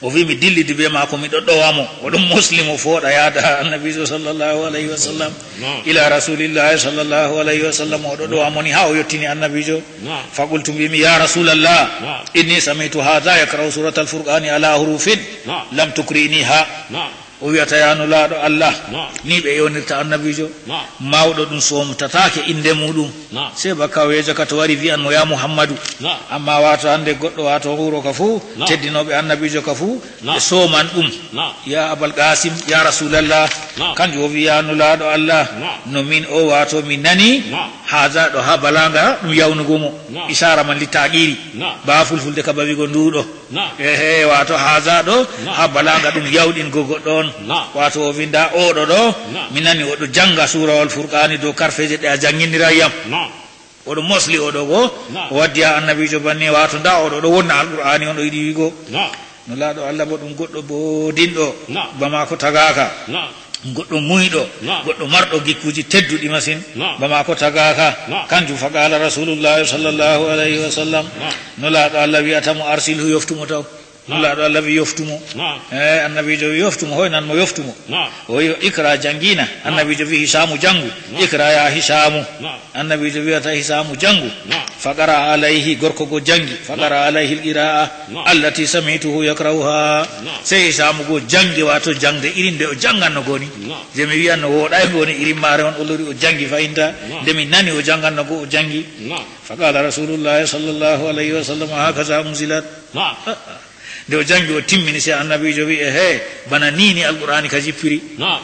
O wi'i, mi dillidi bee maako, mi ɗo ɗowa mo. O ɗon mosli mo fooɗa yaada Annabiijo sallallahu alayhi wa sallam. Naam. Ila Rasulillahi sallallahu alayhi wa sallam, o ɗo ɗowa mo ni haa o yottini Annabiijo. Naam. Faqultu, mbi'mi, "Ya Rasulallah, Naam. inni sami'tu hadha yaqra'u suratal Furqani ala hurufin Naam. lam tuqri'niha." Naam. O wi'ata, "Ya Nulaaɗo Allah, Naam. ni ɓe ewnirta Annabiijo. Naam. Mawɗo ɗum soomtataake innde muuɗum." Naam. Sey ba kawyeejo ka to wari wi'an mo, "Ya Muhammadu." Naam. Ammaa waato hannde goɗɗo waato huuro ka fuu, Naam. teddinooɓe Annabiijo ka fuu, Naam. ɓe sooman ɗum. Naam. "Ya Abal Qaasim, ya Rasulallah." Naam. Kanjum o wi'i, "Ya Nulaaɗo Allah, Naam. no min o waato mi nani Naam. haza ɗo haa balaga ɗum yawnugo mo." Naam. Isaara man littaaqiiri. Naam. Ba fulfulde ka ba wi'go nduuɗo. Naam. Ehe, waato haza ɗo, Naam. haa balaga ɗum yawɗingo goɗɗo on. Naam. Waato o wi'i, "Ndaa oɗo ɗo, Naam. mi nani oɗo jannga suurawol Furqaani dow karfeeje ɗe a jannginiraay yam." Naam. Oɗo mosli oɗo go, Naam. o waddi haa Annabiijo banni, waato ndaa oɗo ɗo wonna Alqur'aani on o yiɗi wi'go. Naam. Nulaaɗo Allah bo ɗum goɗɗo boodinɗo, Naam. ba maako tagaaka. Naam. Goɗɗo muyɗo, Naam. goɗɗo marɗo gikkuuji tedduɗi masin, Naam. ba maako tagaaka. Naam. Kanjum fa qaala Rasulullahi sallallahu alayhi wa sallam. Naam. Nulaaɗo Allah wi'ata mo, "Arsilhu, yoftu mo taw." Nulaaɗo Allah wi yoftu mo. Naam. Eh, annabiijo wi yoftu mo, hoynan mo yoftu mo. Naam. O wi Ikra janngina. Naam. Annabiijo wi Hisaamu janngu. Naam. Ikra ya Hisaamu. Naam. Annabiijo wiyata Hisaamu janngu. Naam. Faqara alayhi, gorko go janngi. Faqara alayhi al-qira'a. Naam. Allati sami'tuhu yakrahuha. Naam. Sey Hisaamu go janngi, waato jaŋde irin nde o jannganno goni. Naam. Je mi wiyanno wooɗaay goni irin maare on o lori o janngi fayinta. Naam. Nde mi nani o jannganno go o janngi. Naam. Faqala Rasulullahi sallallahu alayhi wa sallam, hakaza unzilat. Naam. Nde o janngi o timmini, sey annabiijo wi, ehe, bana nii ni Alqur'aani ka jippiri. Naam.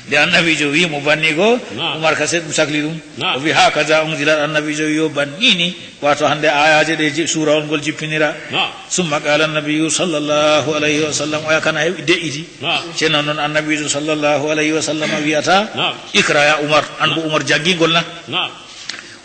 Nde annabiijo wi mo banni go, naam, Umar ka sey ɗum sakli ɗum. Naam. O wi, hakaza unzilat, annabiijo wi yo banni ni, waato hannde aayaaje ɗe ji-, suurawol ngol jippinira. Naam. Summa qala annabiyyu sallallahu alayhi wa sallam, oya kana heɓi de'iti. Naam. Ceno noon annabiijo sallallahu alayhi wa sallam wiyata, naam, ikra ya Umar, an bo Umar janngingol na? Naam.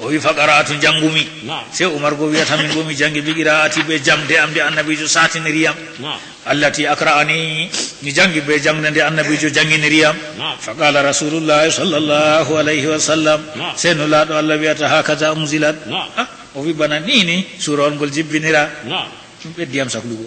O wi, faqara'tu, njanngumi. Naam. Sey Umar go wiyata, min go mi janngi bi qira'ati be jaŋde am nde annabiijo saatiniri yam. Naam. Allati akra'ani, mi janngi be jaŋde nde annabiijo jannginiri yam. Naam. Faqala Rasulullahi sallallahu alayhi wa sallam. Naam. Sey Nulaaɗo Allah wiyata, hakaza unzilat. Naam. Ah, o wi bana nii ni suurawol ngol jippinira. Naam. Ɗum ɓeddi yam saklugo.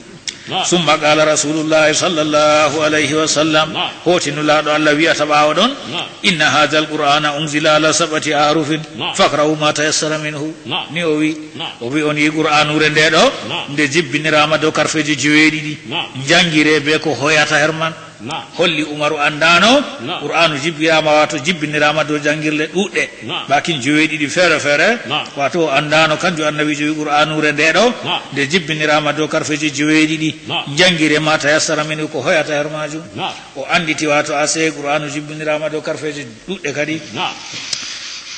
Naam. Summa qala Rasulullahi sallallahu alayhi wa sallam. Naam. Hooti Nulaaɗo Allah wiyata ɓaawo ɗon, naam, inna hadha al-Qur'ana unzila ala sab'ati ahrufin. Naam. Faqra'u ma tayassara minhu. Naam. Ni o wi, naam, o wi on yi Qur'anuure nde ɗo, naam, nde jippiniraama dow karfeeji joweeɗiɗi. Naam. Njanngire be ko hoyata her man. Naam. Holli Umaru anndaano, naam, Qur'aanu jippiraama, waato jippiniraama dow janngirle ɗuuɗɗe. Naam. Baakin joweeɗiɗi feere feere, naam, waato o anndaano kanjum annabiijo wi Qur'anuure nde ɗo, naam, nde jippiniraama dow karfeeji joweeɗiɗi. Naam. Njanngire ma tayassara min ko hoyata her maajum. Naam. O annditi waato asee Qur'aanu jippiniraama dow karfeeji ɗuuɗɗe kadi. Naam.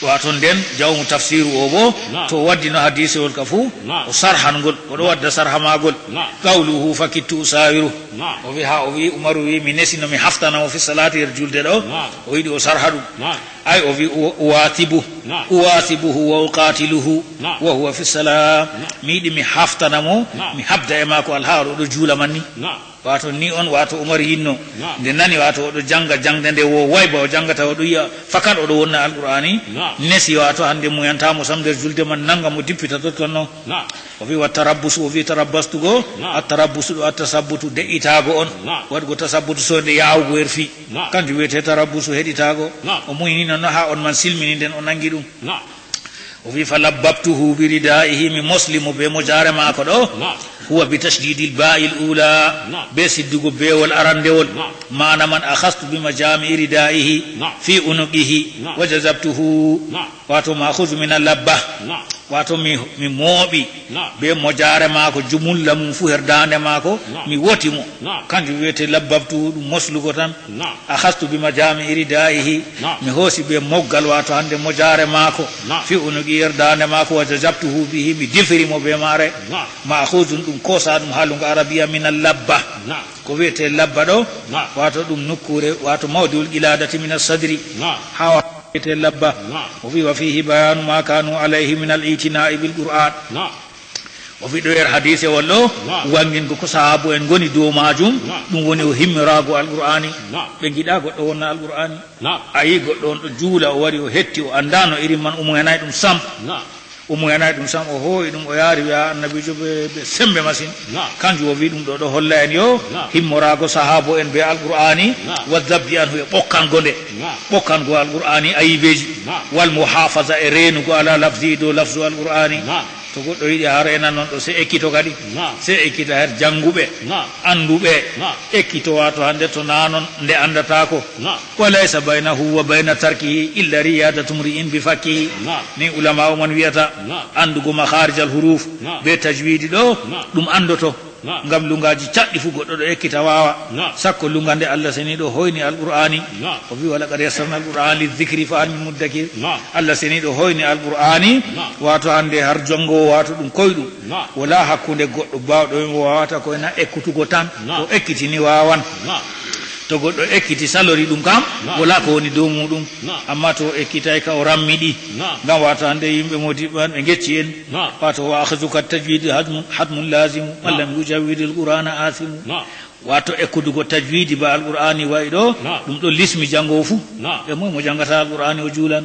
Waato nden jawmu tafsiru o bo, naam, to o waddino hadiisewol ka fuu, naam, o sarhan ngol, o ɗo wadda sarha maagol. Naam. Qawluhu fakittu usawiru. Naam. O wi, haa o wi, Umaru wi, mi nesi no mi haftana mo fi salaati nder julde ɗo. Naam. O yiɗi o sarha ɗum. Naam. Ay o wi, u-, uwatibu. Naam. Uwatibuhu wa uqatiluhu. Naam. Wa huwa fi salam. Naam. Mi yiɗi mi haftana mo, naam, mi habda e maako alhaali o ɗo juula man ni. Naam. Waato ni on, waato Umar yinno. Naam. Nde nani waato oɗo jannga jaŋde nde wo wayba o janngata, oɗo yi'a fakat oɗo wonna Alqur'aani. Naam. Nesi waato hannde muyanta mo sam nder julde man, nannga mo dippita totton non. Naam. O wi wa tarabbusu, o wi tarabbastu go. Naam. At tarabbusu ɗo at tasabbutu, de'itaago on. Naam. Waɗugo tasabbutu so nde yaawugo her fii. Naam. Kanjum wiyetee tarabbusu, heɗitaago. Naam. O muynino no haa on man silmini nden o nanngi ɗum. Naam. O wi, "Fa labbabtuhu bi ridaihi", mi mosli mo be mojaare maako ɗo. Naam. Huwa bi tashdidil ba'il ula, naam, be siddugo bewol arandewol. Naam. Maana man, "Akhastu bi majami'i ridaihi, naam, fi unuqihi, naam, wa jazabtuhu." Naam. Wato, "Ma'khudhu min al-labba." Naam. Wato, mi, mi mooɓi, naam, be mojaare maako, jumulla mum fu her daande maako, naam, mi woti mo. Naam. Kanjum wiyetee labbabtuhu, ɗum moslugo tan. Naam. Akhastu bi majami'i ridaihi. Naam. Mi hoosi be moggal, wato hannde mojaare maako. Naam. Fi unuqi, yer daande maako, wa jazabtuhu bihi, mi difiri mo be maare. Naam. Ma'khuzun, ɗum koosa ɗum haa luŋngo Arabiya, min al-labba. Naam. Ko wiyetee labba ɗo, naam, wato ɗum nokkuure, wato mawdi'ul qiladati min as-sadri. Naam. Haa wiyetee labba. Naam. O wi, "Wa fihi bayanu ma kanu alayhi min al-i'tina'i bil Qur'an." Naam. O wi ɗo yer hadiisewol ɗo, naam, wanngingo ko sahaabu en ngoni dow maajum, naam, ɗum woni o himmoraago Alqur'aani. Naam. Ɓe ngiɗaa goɗɗo wonna Alqur'aani. Naam. A yii goɗɗo on ɗo juula, o wari o hetti, o anndaano irin man, o muyanay ɗum sam. Naam. O muyanay ɗum sam, o hoo'i ɗum, o yaari, wi'a Annabiijo be, be semmbe masin. Naam. Kanjum o wi ɗum ɗo, ɗo holla en yo, naam, himmoraago sahaabu en be Alqur'aani, naam, wa dabbi anhu, e ɓokkango nde. Naam. Ɓokkango Alqur'aani ayibeeji. Naam. Wal muhafaza, e reenugo ala lafzi, dow lafzu Alqur'aani. Naam. To goɗɗo yiɗi haa reena non ɗo, sey ekkito kadi. Naam. Sey ekkita her jannguɓe, naam, annduɓe. Naam. Ekkito, wato hannde to naa non nde anndataako. Naam. Wa laysa baynahu wa bayna tarkihi illa riyadatu mri'in bi fakkihi. Naam. Ni ulama'u man wi'ata, naam, anndugo makharijal huruf, naam, be tajwidi ɗo, naam, ɗum anndoto. Naam. Ngam luŋngaaji caɗɗi fu goɗɗo ɗo ekkita waawa. Naam. Sakko luŋnga nde Allah Seniiɗo hoyni Alqur'aani. Naam. O wi, "Wa laqad yassarna al-Qur'ana lidh-dhikri fa hal min muddakir." Naam. Allah Seniiɗo hoyni Alqur'aani, naam, wato hannde har janngo, wato ɗum koyɗum. Naam. Wala hakkunde goɗɗo baawɗo mo waawata ko ena ekkutugo tan. Naam. O ekkitini waawan. Naam. To goɗɗo ekkiti salori ɗum kam, naam, wala ko woni dow muɗum. Naam. Amma to o ekkitay ka o rammiɗi. Naam. Ngam wato hannde yimɓe Moodibbo en ɓe ngecci en. Naam. Wato, "Wa akhzuka tajwidi hatmun, hatmun lazimu. Man, naam, lam yujawwidil Qur'ana asimu." Naam. Wato ekkudugo tajwidi ba Alqur'ani wa'i ɗo, ɗum ɗo lismi janngoowo fuu. E moy mo janngata Alqur'ani o juulan?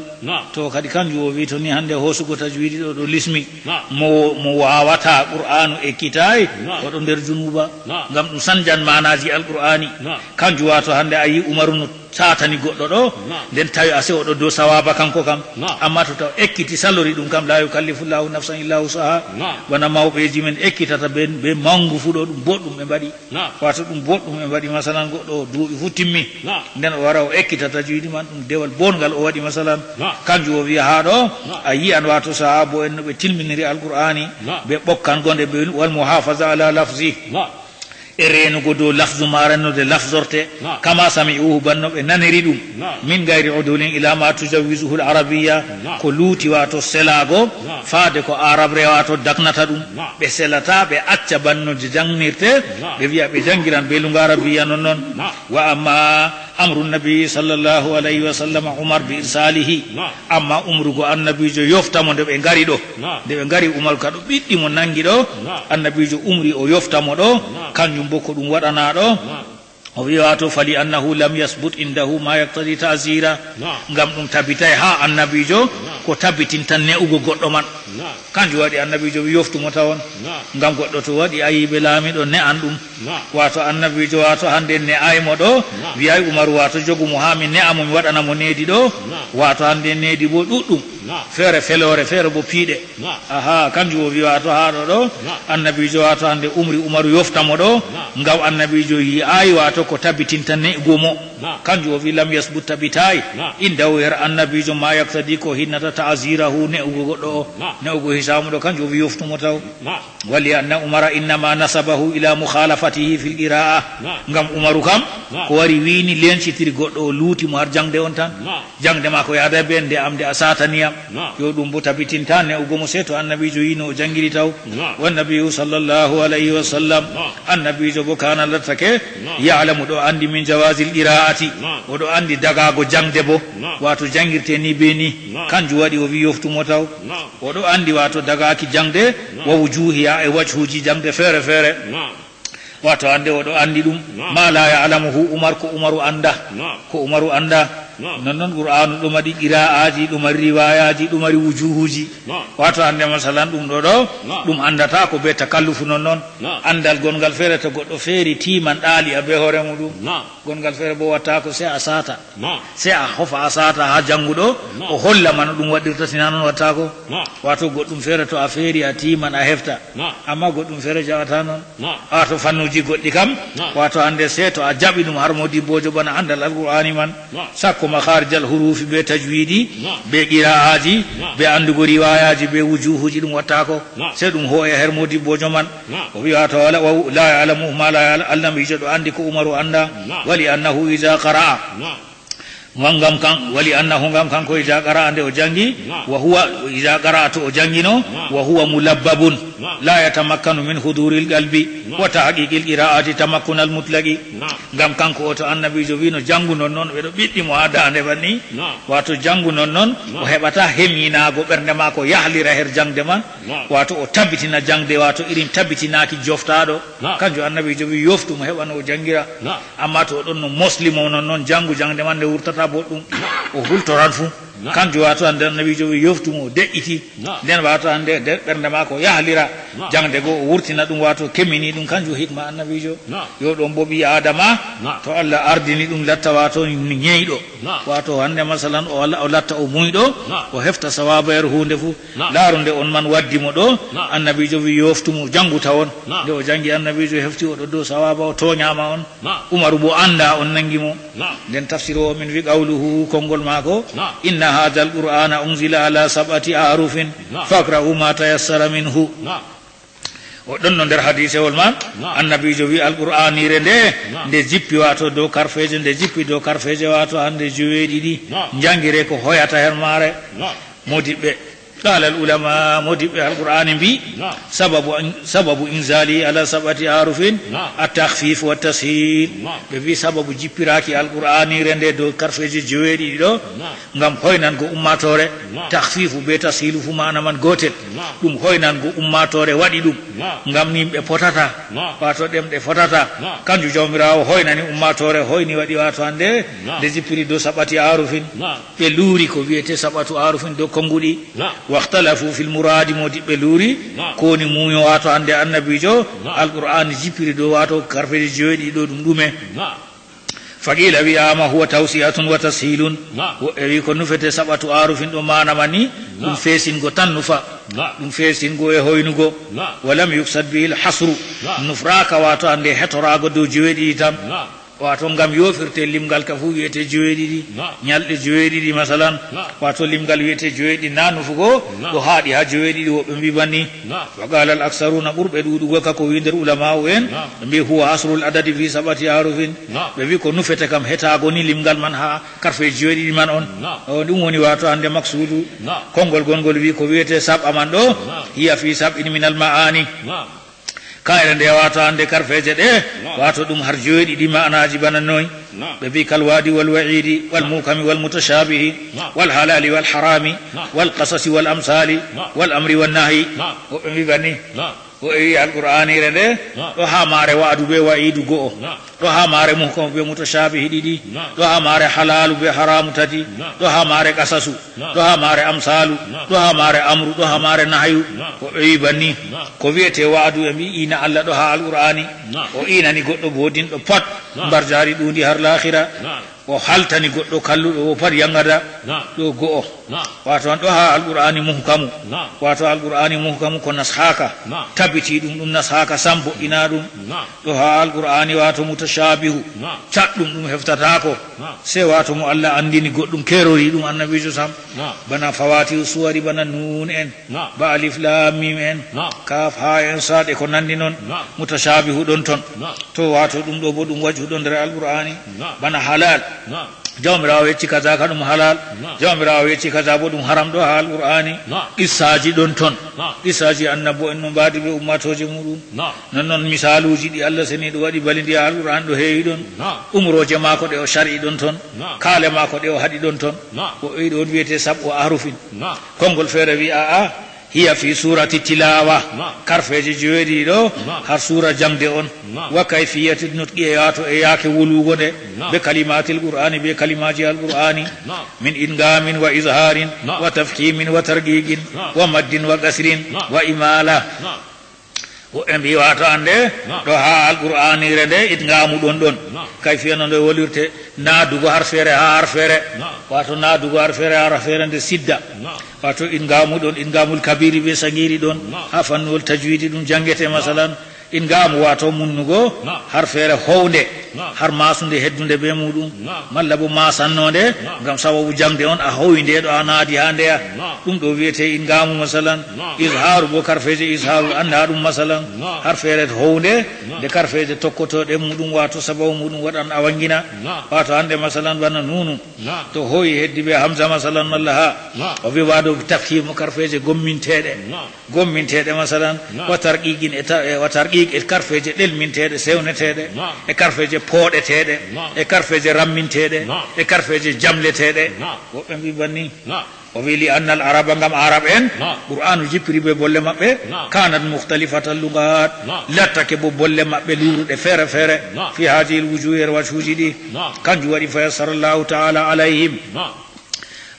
To kadi kanjum o wi to ni hannde hoosugo tajwidi ɗo, ɗo lismi. Mo, mo waawata Qur'aanu ekkitaay, o ɗo nder junuuba. Ngam ɗum sanjan maanaaji Alqur'ani. Kanjum wato hannde a yi Umaru no taatani goɗɗo ɗo, nden tawi ase o ɗo dow sawaaba kanko kam. Amma to taw ekkiti salori ɗum kam, la yukallifu Allahu nafsan illa wusaha. Bana mawɓeeji men ekkitata be, be mangu fuu ɗo, ɗum boɗɗum ɓe mbaɗi. Wato ɗum boɗɗum ɓe mbaɗi, masalan, goɗɗo o duuɓi fuu timmi. Nden o wara o ekkita tajwidi man, ɗum dewal bonngal o waɗi, masalan. Kanjum o wiya haa ɗo, a yi'an wato sahaabo en no ɓe tilminiri Alqur'ani, be ɓokkango nde be wal muhafaza ala lafzi. E reenugo dow lafzu maare no nde lafzorte, kama sami'uhu, bana no ɓe naniri ɗum, min gayri udulin ila ma tujawwizuhu al-arabiyya, ko luuti wato selaago, faade ko Arabre wato daknata ɗum. Ɓe selata, ɓe acca bana no nde janngirte, ɓe wi'a ɓe janngiran be lunnga Arabiyya non non. Wa amma amru Nabi sallallahu alayhi wa sallam Umar bi irsalihi, amma umrugo Annabiijo yofta mo nde ɓe ngari ɗo, nde ɓe ngari Umar ka ɗo ɓiɗɗi mo nangi ɗo, Annabiijo umri o yofta mo ɗo, kanjum bo ko ɗum waɗana ɗo. O wi wato, fali annahu lam yasbut indahu ma yaqtadi ta'zira. Ngam ɗum tabitay haa Annabiijo ko tabitinta ne'ugo goɗɗo man. Kanjum waɗi Annabiijo wi yoftu mo tawon. Ngam goɗɗo to waɗi ayibe, laamiiɗo ne'an ɗum. Wato Annabiijo wato hannde ne'ay mo ɗo, wiyay Umaru wato jogu mo haa mi ne'a mo, mi waɗana mo needi ɗo. Wato hannde needi bo ɗuɗɗum. Feere feloore, feere bo piiɗe. Aha, kanjum o wi wato haa ɗo ɗo, Annabiijo wato hannde umri Umaru yofta mo ɗo, ngam Annabiijo yi'ay wato ko tabitinta ne'ugo mo. Kanjum o wi lam yasbut, tabitay, indahu, her Annabiijo, ma yaqtadi, ko hinnata ta'zirahu, ne'ugo goɗɗo o, ne'ugo Hisaamu ɗo, kanjum o wi yoftu mo taw. Wali anna Umara innama nasabahu ila mukhalafatihi fil qira'a. Ngam Umaru kam, ko wari wiini lencitiri goɗɗo o, luuti mo har jaŋde on tan. Jaŋde maako yaada be nde am, nde a saatani yam. Yo ɗum bo tabitinta ne'ugo mo, sey to Annabiijo yiino o janngiri taw. Wan nabiyyu sallallahu alayhi wa sallam, Annabiijo bo kana lattake, ya'lamu, ɗo anndi, min jawazil qira'ati, o ɗo anndi dagaago jaŋde bo, wato janngirte ni be ni. Kanjum waɗi o wi yoftu mo taw. O ɗo anndi wato dagaaki jaŋde, wa wujuhiha, e wajhuuji jaŋde feere feere. Wato hannde o ɗo anndi ɗum, ma la ya'lamuhu Umar, ko Umaru annda. Ko Umaru annda. Non non Qur'aanu ɗo mari qira'aji, ɗo mari riwayaji, ɗo mari wujuhuji. Wato hannde masalan ɗum ɗo ɗo, ɗum anndata ko be takallufu non non. Anndal gongal feere to goɗɗo feeri tiiman ɗaali a be hoore muɗum. Gongal feere bo wattaako, sey a saata. Sey a hofa a saata haa jannguɗo, o holla ma no ɗum waɗirta, si na non wattaako. Wato goɗɗum feere to a feeri a tiiman a hefta. Amma goɗɗum feere jaɓata non. Wato fannuuji goɗɗi kam, wato hannde sey to a jaɓi ɗum har modibboojo bana anndal Alqur'aani man. Sakko makharijal hurufi be tajwidi, be qira'aji, be anndugo riwayaji, be wujuhuji, ɗum wattaako. Sey ɗum hooya her modibboojo man. O wi wato wala, wa la ya'lamu ma la ya'la-, Annabiijo ɗo anndi ko Umaru annda. Wali annahu iza qara'a. Ngam, ngam kan, wali annahu, ngam kanko, iza qara'a, nde o janngi, wa huwa, iza qara'a, to o janngino, wa huwa mulabbabun, la yatamakkanu min huduril qalbi, wa tahqiqil qira'ati tamakkunal mutlaqi. Ngam kanko o to Annabiijo wiino janngu non non, ɓe ɗo ɓiɗɗi mo haa daande banni, wato janngu non non, o heɓata hemyinaago ɓernde maako yahlira her jaŋde man, wato o tabitina jaŋde, wato irin tabitinaaki joftaaɗo. Kanjum Annabiijo wi yoftu mo heɓa no o janngira. Amma to o ɗon no mosli mo non non, janngu jaŋde man nde wurtata boɗɗum. O hultoran fuu. Kanjum wato hannde Annabiijo wi yoftu mo, o de'iti. Nden wato hannde nder ɓernde maako yahlira jaŋde go, o wurtina ɗum, wato kemini ɗum. Kanjum hikma Annabiijo. Yo ɗum bo ɓii Aadama, to Allah ardini ɗum latta wato nyeyɗo. Wato hannde masalan o wala, o latta o muyɗo, o hefta sawaaba yer huunde fuu. Laaru nde on man waddi mo ɗo, Annabiijo wi yoftu mo, janngu tawon. Nde o janngi, Annabiijo hefti o ɗo dow sawaaba, o tooñaama on. Umaru bo annda on nangi mo. Nden tafsiroowo min wi qawluhu, konngol maako, inna hadha al-Qur'ana unzila ala sab'ati ahrufin, faqra'u ma tayassara minhu. O ɗon no nder hadiisewol man, Annabiijo wi Alqur'aaniire nde, nde jippi wato dow karfeeje, nde jippi dow karfeeje wato hannde joweeɗiɗi, njanngire ko hoyata her maare. Moodiɓɓe, قال العلماء, modiɓɓe Alqur'aani mbi, نعم. سبب إن-، سبب إنزاله على سبعة أحرف نعم. التخفيف والتسهيل. نعم. Ɓe mbi sababu jippiraaki Alqur'aaniire nde dow karfeeje joweeɗiɗi ɗo, نعم. ngam hoynango ummaatoore, نعم. takhfiifu be tashiilu fu maana man gootel. نعم. Ɗum hoynango ummaatoore waɗi ɗum, نعم. ngam yimɓe potata, نعم. waato ɗemɗe fotata. نعم. Kanjum Jawmiraawo hoynani ummaatoore, hoyni waɗi waato hande نعم. nde jippiri dow saɓɓati ahrufin. نعم. Ɓe luuri ko wi'ete saɓɓatu ahrufin dow konnguɗi. نعم. واختلفوا في المراد, modiɓɓe luuri نعم. ko woni muuyo waato hande annabiijo نعم. Alqur'aani jippiri dow waato karfeeje joweeɗiɗi ɗo ɗum ɗume. نعم. فقيل, wi'aama هو توسعة وتسهيل. نعم. Woɓɓe wi ko nufete saɓɓatu ahrufin ɗo maana man ni, ɗum نعم. feesingo tan nufa. نعم. Ɗum feesingo e hoynugo. نعم. ولم يقصد به الحصر. نعم. Nufraaka waato hande hetoraago dow joweeɗiɗi tan. نعم. Waato ngam yoofirte limgal ka fu wi'ete joweeɗiɗi. نعم. Nyalɗe joweeɗiɗi masalan. نعم. Waato limgal wi'ete joweeɗiɗi na nufugo نعم. ɗo haaɗi haa joweeɗiɗi, woɓɓe mbi banni. نعم. وقال الأكثرون, ɓurɓe ɗuuɗugo ka ko wi nder ulama'u en, نعم. ɓe mbi هو حصر العدد في سبعة أحرف. نعم. Ɓe mbi ko nufete kam hetaago ni limgal man haa karfe joweeɗiɗi man on. نعم. O, ɗum woni waato hande maksuudu. نعم. Konngol gongol wi ko wi'ete saɓɓa man ɗo, نعم. هي في سبع من المعاني. نعم. Kayre nde waato hande karfeeje ɗe, نعم. waato ɗum har joweeɗiɗi maanaaji bana noy. نعم. Ɓe mbi كالوعد والوعيد والمحكم والمتشابه نعم. والحلال والحرام نعم. والقصص والأمثال نعم. والأمر والنهي. نعم. Woɓɓe mbi banni. نعم. Woɓɓe wi Alqur'aaniire nde, نعم. ɗo haa maare wa'adu be wa'iidu go'o. نعم. Ɗo haa maare muhkamu be mutashaabihi ɗiɗi. نعم. Ɗo haa maare halaalu be haraamu tati. نعم. Ɗo haa maare qasasu. نعم. Ɗo haa maare amsaalu. نعم. Ɗo haa maare amru. Ɗo haa maare nahyu. نعم. Woɓɓe wi banni. نعم. Ko wi'ete wa'adu e mbi iina Allah ɗo haa Alqur'aani. نعم. O iinani goɗɗo boodinɗo pat. نعم. Mbarjaari ɗuundi har laahira. نعم. O haltani goɗɗo kalluɗo o pat yangada. نعم. Ɗo go'o. نعم. Waato an ɗo haa Alqur'aani muhkamu. نعم. Waato Alqur'aani muhkamu ko nashaaka. نعم. Tabiti ɗum, ɗum nashaaka sam, bo'ina ɗum. نعم. Ɗo haa Alqur'aani waato mutashaabihu. نعم. Caɗɗum ɗum heftataako. نعم. Sey waato mo Allah anndini goɗɗum keerori ɗum annabiijo sam. نعم. Bana fawaatihu suwari, bana nuun en. نعم. Ba alif laam miim en. نعم. Kaaf haa en saad e ko nanndi non. نعم. Mutashaabihu ɗon ton. نعم. To waato ɗum ɗo bo ɗum wajhu ɗon nder Alqur'aani. نعم. Bana halal. نعم. Jawmiraawo yecci kaza ka ɗum halal. نعم. Jawmiraawo yecci kaza bo ɗum haram ɗo haa Alqur'aani. نعم. Qissaaji ɗon ton. نعم. Qissaaji annabo en no mbaadi be ummaatooje muuɗum. نعم. Nonnon misaaluuji ɗi Allah seniiɗo waɗi bali ndi haa Alqur'aani ɗo heewi ɗon. نعم. Umrooje maako ɗe o shar'i ɗon ton. نعم. Kaale maako ɗe o haɗi ɗon ton. نعم. O wi ɗon wi'ete sab'u ahrufin. نعم. Konngol feere wi a'a, هي في سورة التلاوة. نعم. Karfeeje joweeɗiɗi ɗo نعم. har suura jaŋde on. نعم. وكيفية النطق, e waato e yaake wolugo nde. نعم. بكلمات القرآن, be kalimaaji Alqur'aani. نعم. من إدغام وإظهار نعم. وتفخيم وترقيق نعم. ومد وقصر نعم. وإمالة. نعم. Woɓɓe mbi waato hande نعم. ɗo haa Alqur'aaniire nde idgaamu ɗon ɗon. نعم. Kayfiya no nde wolirte, naadugo har feere haa har feere. نعم. Waato naadugo har feere haa har feere nde sidda. نعم. Waato idgaamu ɗon, idgaamul kabiiri be sagiiri ɗon. نعم. Haa fannuwol tajwiidi ɗum janngete, نعم. masalan. Idgaamu waato munnugo نعم. har feere hownde, نعم. har maasunde heddunde be muuɗum, نعم. malla bo maasannonde, نعم. ngam sababu jaŋde on a howi nde ɗo a naadi haa ndeya. نعم. Ɗum ɗo wi'ete idgaamu, masalan. نعم. Izhaaru bo karfeeje izhaaru annda ɗum, masalan. نعم. Har feere hownde, نعم. nde karfeeje tokkotooɗe muuɗum, waato sababu muuɗum waɗan a wanngina. نعم. Waato hande, masalan, bana nuunu. نعم. To hoyi heddi be hamza, masalan, malla haa. نعم. O wi waɗo tafhiimu karfeeje gomminteeɗe. نعم. Gomminteeɗe, masalan, نعم. wa tarqiiqin e ta-, e wa tarqiiq e karfeeje ɗelminteeɗe, sewneteeɗe, نعم. e karfeeje pooɗeteeɗe, نعم. e karfeeje ramminteeɗe, نعم. e karfeeje jamleteeɗe. نعم. Woɓɓe mbi banni. نعم. O wi, لأن العرب, ngam Arab en, نعم. Qur'aanu jippiri be bolle maɓɓe, نعم. كانت مختلفة اللغات, نعم. lattake bo bolle maɓɓe luuruɗe feere feere, نعم. في هذه الوجوه, e wajhuuji ɗi. نعم. Kanjum waɗi, فيسر الله تعالى عليهم. نعم.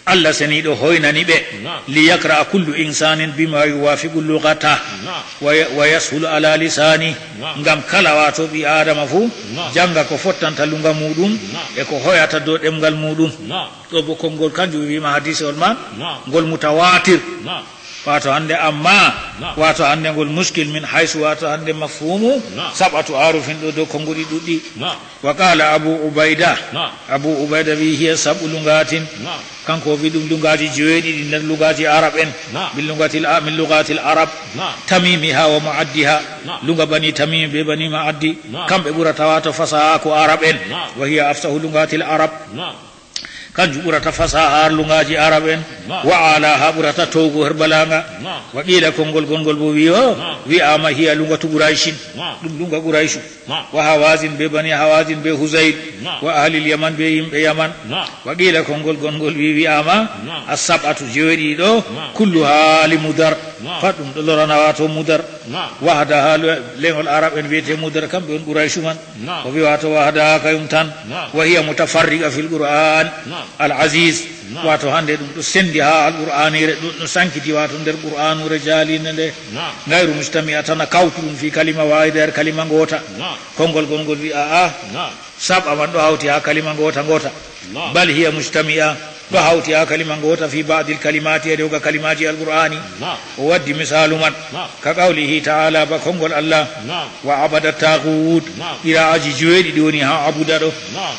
Allah seniiɗo hoynani ɓe, نعم. ليقرأ كل إنسان بما يوافق لغته نعم. وي-، ويسهل على لسانه. نعم. Ngam kala waato ɓii Aadama fuu نعم. jannga ko fottanta luŋnga muuɗum نعم. e ko hoyata dow ɗemngal muuɗum. نعم. Ɗo bo konngol kanjum wi'aama hadiisewol man, نعم. ngol mutawaatir. نعم. Waato hande, amma نعم. waato hande ngol muskil, من حيث, waato hande mafhuumu نعم. saɓɓatu ahrufin ɗo dow konnguɗi ɗuɗɗi. نعم. وقال أبو عبيدة. نعم. Abuu Ubayda wi, هي سبع لغات. نعم. Kanko o wi ɗum luŋngaaji joweeɗiɗi nder luŋngaaji Arab en. نعم. من لغة ال-، من لغات العرب. نعم. تميمها ومعدها. نعم. Luŋnga Bani Tamim be Bani Ma'addi. نعم. Kamɓe ɓurata waato fasahaaku Arab en. نعم. وهي أفصح لغات العرب. نعم. Kanjum ɓurata fasaha har lungaaji Arab en. Naam. Wa alaha ɓurata towgo her balaga. Naam. Wa qila konngol gongol bo wi o, naam, wi'ama hiya lugatu Qurayshin. Naam. Ɗum lunga Quraysh. Naam. Wa Hawazin be Bani Hawazin be Huzayl. Naam. Wa ahlil Yaman be yimɓe Yaman. Naam. Wa qila konngol gongol wi wi'ama, naam, as-sab'atu jeeɗiɗo, naam, kulluha li Mudar. Naam. Pat ɗum ɗo lorana wato Mudar. Naam. Wahdaha le-, leŋol Arab en wiyete Mudar kamɓe on Qurayshu man. Naam. O wi wato wahdaha kayum tan. Naam. Wa hiya mutafarriqa fil Qur'an. Naam. Al Aziz. Naam. Wato hande ɗum ɗo sendi ha Al Qur'anire ɗum ɗo sankiti wato nder Qur'anure jalinde nde. Naam. Gayru mujtami'a tana kawtu ɗum fi kalima wahida her kalima ngota. Naam. Konngol gongol wi a'a. Naam. Sab'a man ɗo hawti ha kalima ngota ngota. Naam. Bal hiya mujtami'a. Ɗo hawti ha kalima ngota fi ba'dil kalimati e rewga kalimaji Al Qur'ani. Naam. O waddi misalu man. Naam. Ka qawlihi ta'ala ba konngol Allah. Naam. Wa abada taghut. Naam. Qira'aji joweɗiɗi woni ha abuda ɗo. Naam.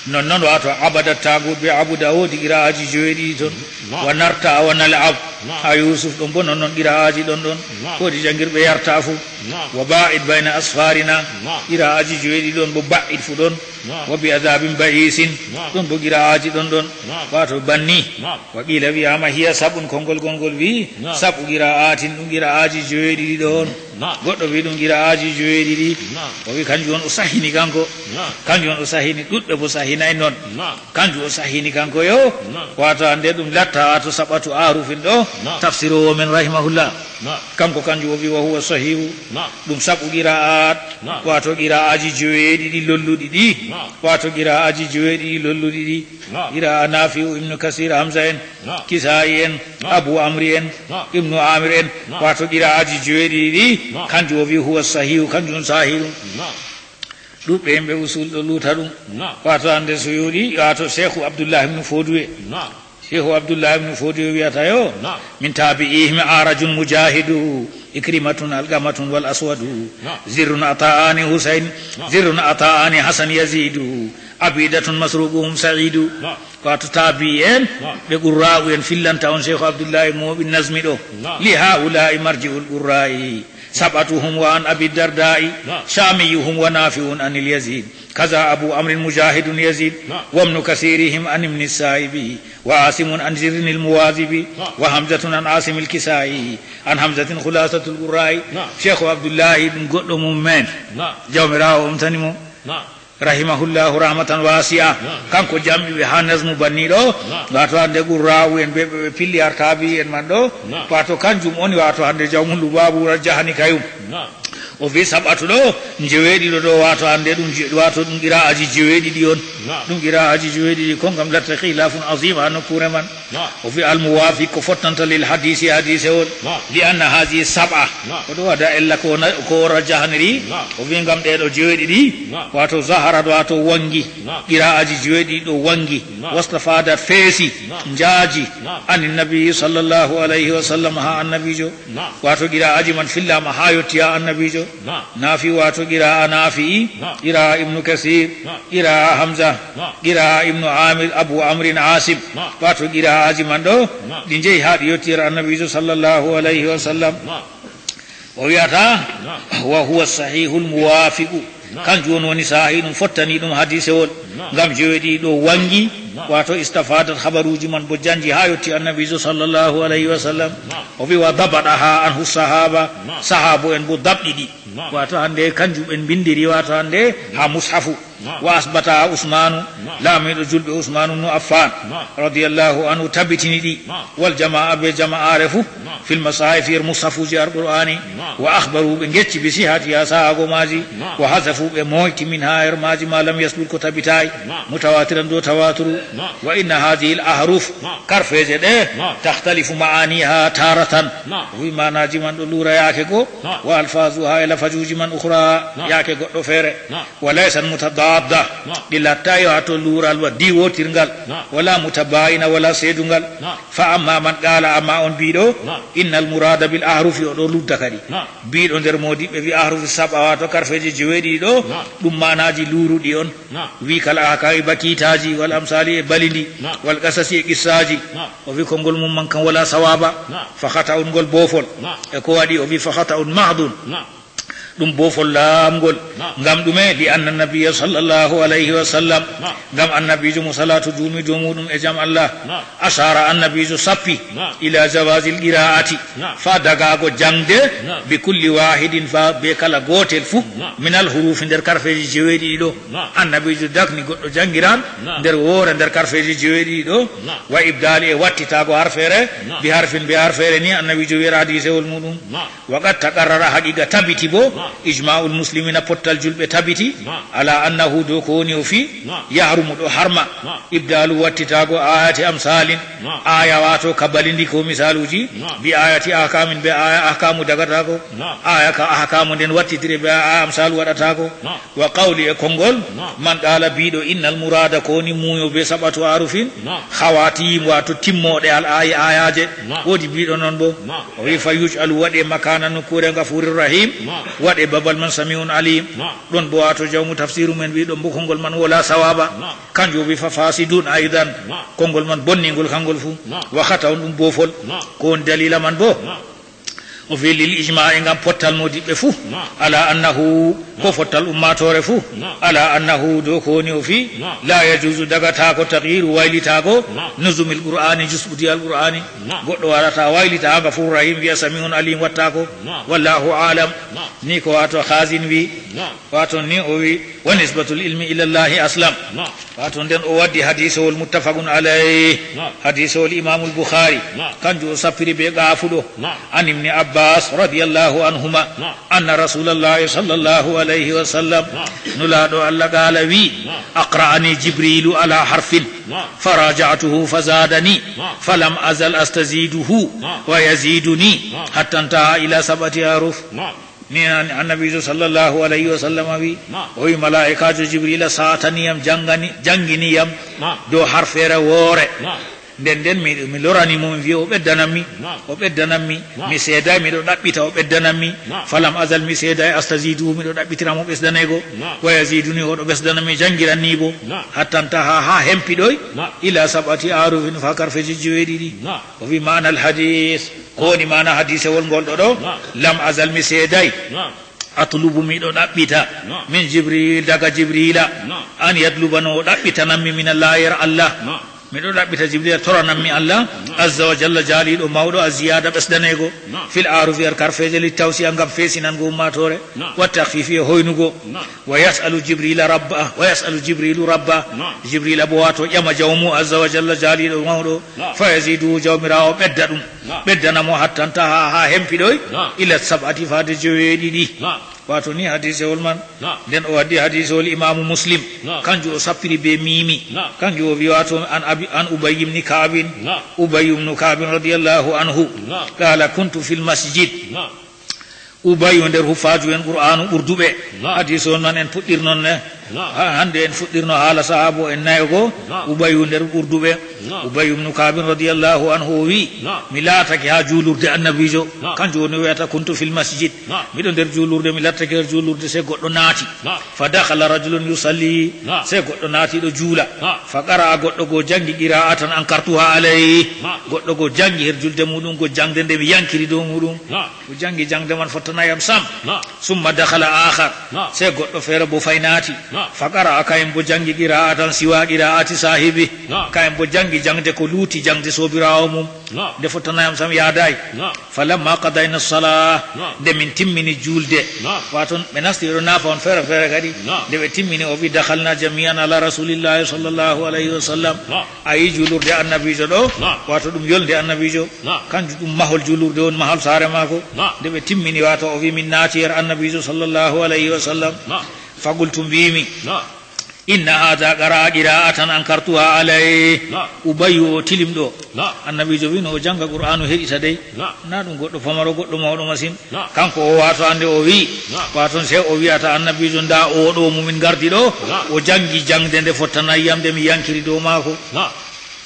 Non non wato abada taghut be abuda wodi qira'aji joweɗiɗi ton. Naam. Wa narta wa nal'ab. Naam. Ha Yusuf ɗon bo non non qira'aji ɗon ɗon. Naam. Wodi jangirɓe yarta fu. Naam. Wa ba'id bayna asfarina. Naam. Qira'aji joweɗiɗi ɗon bo ba'id fu ɗon. Naam. Wa bi adhabin ba'isin. Naam. Ɗon bo qira'aji ɗon ɗon. Naam. Wato banni. Naam. Wa qila wi'ama hiya sab'un konngol gongol wi. Naam. Sab'u qira'atin ɗum qira'aji joweɗiɗi ɗon. Naam. Goɗɗo wi ɗum qira'aji joweɗiɗi. Naam. O wi kanjum on o sahini kanko. Naam. Kanjum on o sahini ɗuɗɓe bo sahinay non. Naam. Kanjum o sahini kanko yo. Naam. Wato hande ɗum latta wato sab'atu ahrufin ɗo. Naam. Tafsirowo men rahimahullah. Naam. Kanko kanjum o wi wa huwa sahihu. Naam. Ɗum sab'u qira'at. Naam. Wato qira'aji joweɗiɗi lolluɗi ɗi. Naam. Wato qira'aji joweɗiɗi lolluɗi ɗi. Naam. Qira'a Nafi'u, Ibnu Kasir, Hamza en, naam, Kisa'i en, naam, Abu Amri en, naam, Ibnu Amir en. Naam. Wato qira'aji joweɗiɗi ɗi. Naam. Kanjum o wi huwa sahihu, kanjum sahihu. Naam. Ɗuɗɓe yimɓe usul ɗo luta ɗum. Naam. Wato hande Suyuɗi, wato Sheikhu Abdullah ibn Fodwe. Naam. Sheikhu Abdullah ibn Fodwe wiyata yo. Naam. Min tabi'ihim Arajun Mujahidu, Ikrimatun Alqamatun wal Aswadu. Naam. Zirrun Ata'ani Husayn. Naam. Zirrun Ata'ani Hasan Yazidu. Abidatun Masruquhum Sa'idu. Naam. Wato tabi'i en, naam, ɓe qurra'u en fillanta on Sheikhu Abdullah mo ɓin nazmi ɗo. Naam. Li ha'ula'i marji'ul qurra'i. Sab'atuhum wa an Abi Darda'i, na'am, Shamiyuhum wa Nafi'un anil Yazid. Kaza Abu Amrin Mujahidun Yazid, na'am, wa Ibnu Kasirihim an Ibni Sa'ibi, wa Asimun an Zirrin al-Muwazibi, na'am, wa Hamzatun an Asim al-Kisai, an Hamzatin khulasatul qurra'i. Na'am. Sheikhu Abdullahi ɗum goɗɗo mum men. Na'am. Jawmiraawo omtani mo. Na'am. Rahimahullahu rahmatan wasi'a. Na'am. Kanko jam'i ɓe ha nazmu banniɗo. Na'am. Wato hande qurra'u en ɓe, ɓe, ɓe pilli artabi en man ɗo. Na'am. Wato kanjum oni wato hande jawmum Lubabu Rajahani kayum. Na'am. O wi sab'atu ɗo, njeweɗiɗo ɗo wato hande ɗum je-, wato ɗum qira'aji jeweɗiɗi on. Na'am. Ɗum qira'aji jeweɗiɗi kon ngam latta khilafun azim ha nokkure man. Na'am. O wi al-muwafiq ko fottanta lil hadisi, hadisewol. Na'am. Li anna hadhihi sab'a. Na'am. Ko ɗo wada ella ko na-, ko o rajahaniri. Na'am. O wi ngam ɗeɗo jeweɗiɗi. Na'am. Wato zaharat wato wangi. Na'am. Qira'aji jeweɗiɗi ɗo wangi. Na'am. Wastafadat feesi. Na'am. Njaaji. Na'am. Anin nabi sallallahu alayhi wa sallam ha annabijo. Na'am. Wato qira'aji man fillama ha yotti ha annabijo. Na'am. Nafi wato qira'a Nafi'i. Na'am. Qira'a Ibnu Kasir. Na'am. Qira'a Hamza. Na'am. Qira'a Ibnu Amir, Abu Amrin Asim. Na'am. Wato qira'aji man ɗo, na'am, ɗi jehi ha ɗi yotti yer annabijo sallallahu alayhi wa sallam. Na'am. O wiyata, na'am, wa huwa sahihul muwafiqu. Na'am. Kanjum on woni sahi ɗum fottani ɗum hadisewol. Na'am. Ngam jeweɗiɗi ɗo wangi, na'am, wato istafadat habaruji man bo janji ha yotti annabijo sallallahu alayhi wa sallam. Na'am. O wi wa dabadaha anhu sahaba, na'am, sahabo en bo dabɗiɗi. Na'am. Wato hande kanjum en bindiri wato hande ha mushafu. Na'am. Wa asbata Usmanu, na'am, laamiɗo julɓe Usmanu ibnu Affan, na'am, radiyallahu anhu tabitini ɗi. Na'am. Wal jama'a be jama'are fu, na'am, fil masahif yer mushafuji Alqur'ani. Na'am. Wa akhbaru ɓe gecci bi sihati ha sahago maji. Na'am. Wa hazafu ɓe moyti min ha yer maji ma lam yasbut ko tabitayi. Na'am. Mutawatiran do tawaturu. Na'am. Wa inna hadhihi al ahruf, na'am, karfeje ɗe, na'am, takhtalifu ma'aniha taratan. Na'am. Wi manaji man ɗo lura yake go. Na'am. Wa alfazuha e lafazuji man ukhra, na'am, yake goɗɗo fere. Na'am. Wa laysat mutadadda. Na'am. Ɗi lattayi wato lural wa diwotirgal. Na'am. Wala mutabayina wala seedungal. Na'am. Fa amma man qala, amma on biɗo, na'am, innal murada bil ahrufi, o ɗo ludda kadi. Na'am. Biɗo nder modiɓɓe wi ahrufi sab'a wato karfeje jeweɗiɗi ɗo, na'am, ɗum manaji luruɗi on. Na'am. Wi kal ahkami ba kiitaji wal amsali e balindi, na'am, wal qasasi e qissaji. Na'am. O wi konngol mum man kan wala sawaba. Na'am. Fa khata'un ngol bofol. Na'am. E ko waɗi o wi fa khata'un mahdun. Na'am. Ɗum boofol laamngol. Naam. Ngam ɗume? Li anna nabiyya sallallahu alayhi wa sallam. Naam. Ngam annabiijo mo salaatu juulmi dow muuɗum e jam Allah. Naam. Ashaara annabiijo sappi. Naam. Ila jawaazil qiraa'ati. Naam. Faa dagaago jaŋde. Naam. Bi kulli waahidin faa bee kala gootel fuu. Naam. Minal huruufi nder karfeeji joweeɗiɗi ɗo. Naam. Annabiijo dagni goɗɗo jaŋngiran. Naam. Nder woore nder karfeeji joweeɗiɗi ɗo. Naam. Wa ibdaali e wattitaago harfeere. Naam. Bi harfin bee harfeere ni annabiijo wi'ata hadiisewol muuɗum. Naam. Wa qad taqarrara haqiiqa tabiti bo. Naam. Ijmaa'ul muslimina pottal julɓe tabiti. Naam. Ala annahu dow ko woni o fii. Naam. Yahrumu ɗo harma. Naam. Ibdaalu wattitaago ayati amsalin. Naam. Aya waato ka balindi ko misaaluuji. Naam. Bi ayati ahkamin be aya ahkamu dagataako. Naam. Aya ka ahkamu nden wattitire be aya amsalu waɗataako. Naam. Wa qawli e konngol. Naam. Man qala biiɗo innal murada ko woni muuyo be sab'atu harufin. Naam. Khawatim waato timmooɗe al ayi ayaaje. Naam. Woodi biiɗo non bo. Naam. O wi fa yuj'alu waɗe makana nokkuure gafurur rahim. Naam. Waɗe babal man samiun alim. Naam. Ɗon bo waato jawmu tafsiru men wi ɗon bo konngol man wala sawaba. Naam. Kanjum o wi fa fasidun aidan. Naam. Konngol man bonningol kangol fuu. Naam. Wa khata'un ɗum boofol. Naam. Ko woni dalila man bo? Naam. O fii lil ijma'i ngam pottal moodiɓɓe fuu. Naam. Ala annahu ko fottal ummaatoore fuu. Naam. Ala annahu dow ko woni o fii. Naam. La yajuzu dagataako taghyiru waylitaago. Naam. Nuzumil qur'ani jusɓudi al qur'ani. Naam. Goɗɗo warata waylita haa gafurur rahim wi'a samiun alim wattaako. Naam. Wallahu alam. Naam. Ni ko waato khazin wi. Naam. Waato ni o wi wa nisbatul ilmi ila Allahi aslam. Naam. Waato nden o waddi hadiisowol muttafaqun alayh. Naam. Hadiisowol Imaamul Bukhari. Naam. Kanjum o sappiri be qaafuɗo. Naam. An ibni Abbas radiyallahu anhuma. Naam. Anna rasulallahi sallallahu alayhi wa sallam. Naam. Nulaaɗo Allah qala wi. Naam. Aqra'ani Jibrilu ala harfin. Naam. Faraja'tuhu fazadani. Naam. Falam azal astaziduhu. Naam. Wa yaziduni. Naam. Hatta intaha ila sab'ati haruf. Naam. Ni an-, annabiijo sallallahu alayhi wa sallam wi, Naam. O wi malaa'ikaajo Jibriila saatani yam, janngani, janngini yam Naam. Dow harfeere woore. Naam. Nden nden mi, mi lorani mo, mi wi o ɓeddanan mi, Naam. O ɓeddanan mi, Naam. Mi seedaay, miɗo ɗaɓɓita o ɓeddanan mi. Naam. Falam azal mi seedaay, astazidu, miɗo ɗaɓɓitira mo ɓesdanaygo. Naam. Wa yaziduni, o ɗo ɓesdana mi, janngiran ni bo. Naam. Hatta intaha, haa hempiɗoy, Naam. Ila sab'ati ahrufin, faa karfeeji joweeɗiɗi. Naam. O wi maana al hadis. Ko woni maana hadiisewol ngol ɗo ɗo? Naam. Lam azal mi seedaay. Naam. Atlubu miɗo ɗaɓɓita. Naam. Min Jibril daga Jibrila. Naam. An yatluba no o ɗaɓɓitanammi min Allah yer Allah. Naam. Miɗo ɗaɓɓita Jibrila toranammi Allah. Naam. Azza wa jalla jaaliɗo mawɗo a ziyada ɓesdanego. Naam. Fil arufi er karfeje li tawsiya ngam fesinango ummatore. Naam. Wa takhfifi e hoynugo. Naam. Wa yas'alu Jibrila rabba, wa yas'alu Jibrilu rabba. Naam. Jibrila bo wato ƴama jawmu azza wa jalla jaaliɗo mawɗo. Naam. Fa yazidu jawmirawo ɓedda ɗum. Naam. Ɓeddana mo hatta intaha haa hempiɗoy. Naam. Ila sab'ati faade joweeɗiɗi. Naam. Wato ni hadisewol man. Naam. Nden o waddi hadisewol Imamu Muslim. Naam. Kanjum o sappiri be mimi. Naam. Kanjum o wi wato an abi, an Ubay ibn Ka'bin. Naam. Ubay ibn Ka'bin radiyallahu anhu. Naam. Qala kuntu fil masjid. Naam. Ubayyu nder huffaajo en Qur'aanu ɓurduɓe. Naam. Hadiis on man en puɗɗirno ne. Naam. Ha, hannde en fuɗɗirno haala sahaabo en nayo go. Naam. Ubayyu nder ɓurduɓe. Naam. Ubayyu ibnu Kaabin radiyallahu anhu o wi, Naam. Mi laatake haa juulurde Annabiijo. Naam. Kanjum woni o wi'ata kuntu fil masjid. Naam. Miɗo nder juulurde, mi lattake nder juulurde, sey goɗɗo naati. Naam. Fa dakhala rajulun yusalli. Naam. Sey goɗɗo naati ɗo juula. Naam. Fa qara'a, goɗɗo go janngi qira'atan ankartuha alayhi. Naam. Goɗɗo go janngi her julde muɗum, go jaŋde nde mi yankiri dow muɗum. Naam. O janngi jaŋde man fottanaay yam sam. Naam. Summa dakhala aakhar. Naam. Sey goɗɗo feere bo fay naati. Naam. Fa qara'a, kayen bo janngi qira'atan siwa qira'ati saahibi. Naam. Kayen bo janngi jaŋde ko luuti jaŋde soobiraawo mum. Naam. Nde fottanaay yam sam yaadaay. Naam. Falamma qadayna as-salah, Naam. Nde min timmini juulde. Naam. Wato ɓe nasti ɓe ɗo naafa on feere feere kadi. Naam. Nde ɓe timmini o wi dakhalna jami'an ala rasulillahi sallallahu alayhi wa sallam. Naam. A yi juulurde Annabiijo ɗo, Naam. Wato ɗum yolnde Annabiijo. Naam. Kanjum ɗum mahol juulurde on, mahol saare maako. Naam. Nde ɓe timmini, wato o wi min naati yer Annabiijo sallallahu alayhi wa sallam. Naam. Fa qultu, mbiimi, Naam. Inna hadha qara'a qira'atan ankartuha alayhi. Naam. Ubayyu o tilimɗo. Naam. Annabiijo wi no o jannga Qur'aanu heɗita dey. Naam. Na ɗum goɗɗo pamaro, goɗɗo mawɗo masin. Naam. Kanko o wato hannde o wi, Naam. Wato sey o wi'ata Annabiijo, nda o ɗo mo min ngardi ɗo, Naam. O janngi jaŋde nde fottanaay yam nde mi yankiri dow maako. Naam.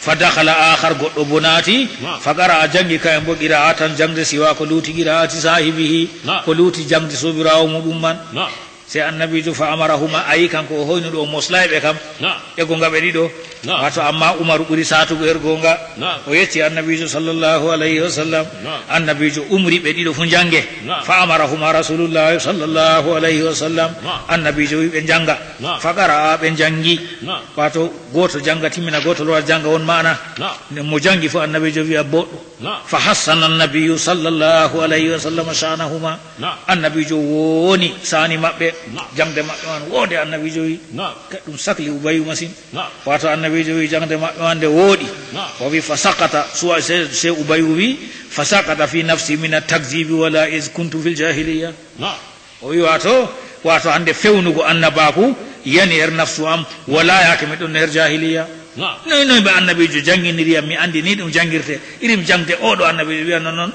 Fa dakhala aakhar, goɗɗo bo naati, Naam. Fa qara'a, janngi kayen bo qira'atan jaŋde siwa ko luuti qira'ati saahibihi, Naam. Ko luuti jaŋde soobiraawo muɗum man. Naam. Sey Annabiijo fa amarahuma, a yi kanko o hoynuɗo o moslaay ɓe kam. Naam. E gonga ɓe ɗiɗo. Naam. Wato, amma Umaru ɓuri saatugo her goonga. Naam. O yecci Annabiijo sallallahu alayhi wa sallam. Naam. Annabiijo umri ɓe ɗiɗo fu njannge. Naam. Fa amarahuma Rasulullahi sallallahu alayhi wa sallam. Naam. Annabiijo wi ɓe njannga. Naam. Fa qara'a, ɓe njanngi. Naam. Wato, gooto jannga timmina, gooto lora jannga, won maana. Naam. Nde mo janngi fu, Annabiijo wi'a booɗɗum. Naam. Fa hassana Annabiyyu sallallahu alayhi wa sallam sha'nahuma. Naam. Annabiijo wooni saani maɓɓe. Naam. Jaŋde maɓɓe man woonde, Annabiijo wi. Naam. Ka ɗum sakli Ubayyu masin. Naam. Wato, Annabiijo wi jaŋde maɓɓe man nde wooɗi. Naam. O wi, fa sakata, suwa se, se Ubayyu wi, fa sakata fi nafsi min at-takzibi wala iz kuntu fil jahiliya. Naam. O wi, wato, wato hande fewnugo annabaaku yani her nafsu am, wala yaake mi ɗon her jahiliya. Naam. Noy, noy ɓe Annabiijo jannginiri yam, mi anndi ni ɗum janngirte. Irin jaŋde o ɗo Annabiijo wi'a non non.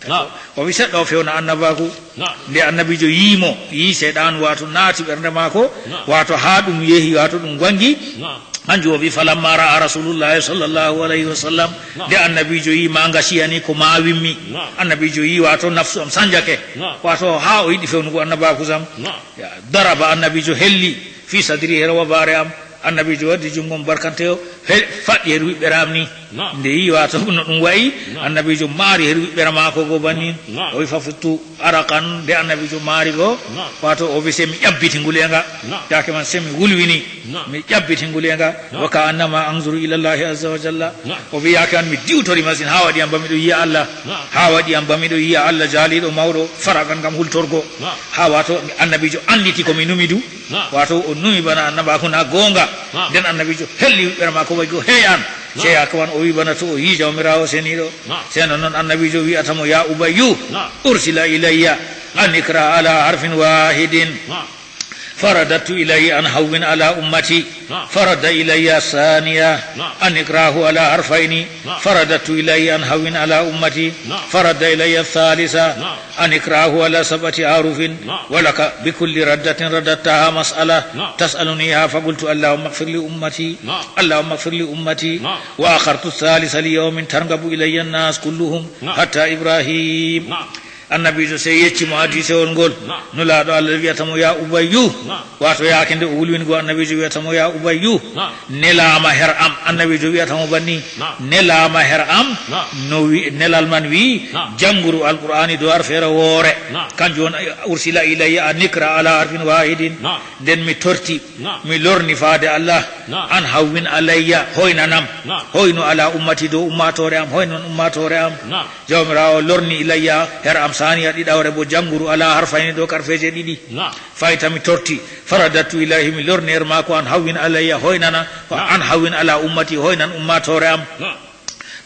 Naam. O wi seɗɗa o fewna annabaaku. Naam. Nde Annabiijo yii mo, yii seyɗan wato naati ɓernde maako, naam, wato haa ɗum yehi, wato ɗum wanngi. Naam. Kanjum o wi, falamma ra'a Rasulullahi sallallahu alayhi wa sallam, naam, nde Annabiijo yii ma ngasiya ni ko ma wimmi. Naam. Annabiijo yii wato nafsu am sanjake. Naam. Wato haa o yiɗi fewnugo annabaaku sam. Naam. Ya, daraba, Annabiijo helli, fi sadri, her wabaare am. Annabiijo waddi junngo mum barkanteyo, he, faɗɗi her wiɓɓere am ni. Naam. Nde yii wato no ɗum wa'i, naam, Annabiijo maari her wiɓɓere maako go bannin. Naam. O wi, fafittu araqan, nde Annabiijo maari go, naam, wato o wi, se mi ƴabbiti ngulenga. Naam. Yaake man se mi wulwini, naam, mi ƴabbiti ngulenga. Naam. Wa ka annama anzuru ila Allahi azza wa jalla. Naam. O wi, yaake man mi diwtori masin, haa waɗi am ba miɗo yi'a Allah. Naam. Haa waɗi am ba miɗo yi'a Allah jaaliiɗo mawɗo, faragan ngam hultorgo. Naam. Haa wato Annabiijo annditi ko mi numi du. Naam. Wato o numi bana annabaaku na goonga. Naam. Nden Annabiijo helli wiɓɓere maako wa'i go, hey an. Naam. Sey yaake man o wi bana to o yii Jawmiraawo seniiɗo. Naam. Sey non non Annabiijo wi'ata mo, ya Ubayyu, naam, ursila ilayya an iqra ala harfin wahidin. Naam. Faradattu ilayhi an hawwin ala ummati. Naam. Faradda ilayya thaniya. Naam. An iqrahu ala harfayni. Naam. Faradattu ilayhi an hawwin ala ummati. Naam. Faradda ilayya thalitha. Naam. An iqrahu ala sab'ati ahrufin. Naam. Wa laka bi kulli raddatin raddattaha mas'ala. Naam. Tas'aluniha, fa qultu, Allahumma ighfir li ummati. Naam. Allahumma ighfir li ummati. Naam. Wa akhartu thalitha li yawmin targhabu ilayya an-nas kulluhum, naam, hatta Ibrahim. Naam. Annabiijo sey yecci mo hadiisewol ngol. Naam. Nulaaɗo Allah wi'ata mo, ya Ubayyu. Naam. Wato yaake nde o wulwini go, Annabiijo wi'ata mo, ya Ubayyu. Naam. Nelaama her am. Annabiijo wi'ata mo banni. Naam. Nelaama her am. Naam. No wi-, nelal man wi'i, naam, jannguru Alqur'aani dow harfeere woore. Naam. Kanjum woni, ursila ilayya an iqra ala harfin wahidin. Naam. Nden mi torti, naam, mi lorni faade Allah. Naam. An hawwin alayya, hoynanam. Naam. Hoynu ala ummati, dow ummaatoore am, hoynan ummaatoore am. Naam. Jawmiraawo lorni ilayya, her am saaniya ɗiɗawre bo, jannguru ala harfayni, dow karfeeje ɗiɗi. Naam. Fayta mi torti, faradattu ilayhi, mi lorni her maako, an hawwin alayya, hoynana, wa, naam, an hawwin ala ummati, hoynan ummaatoore am. Naam.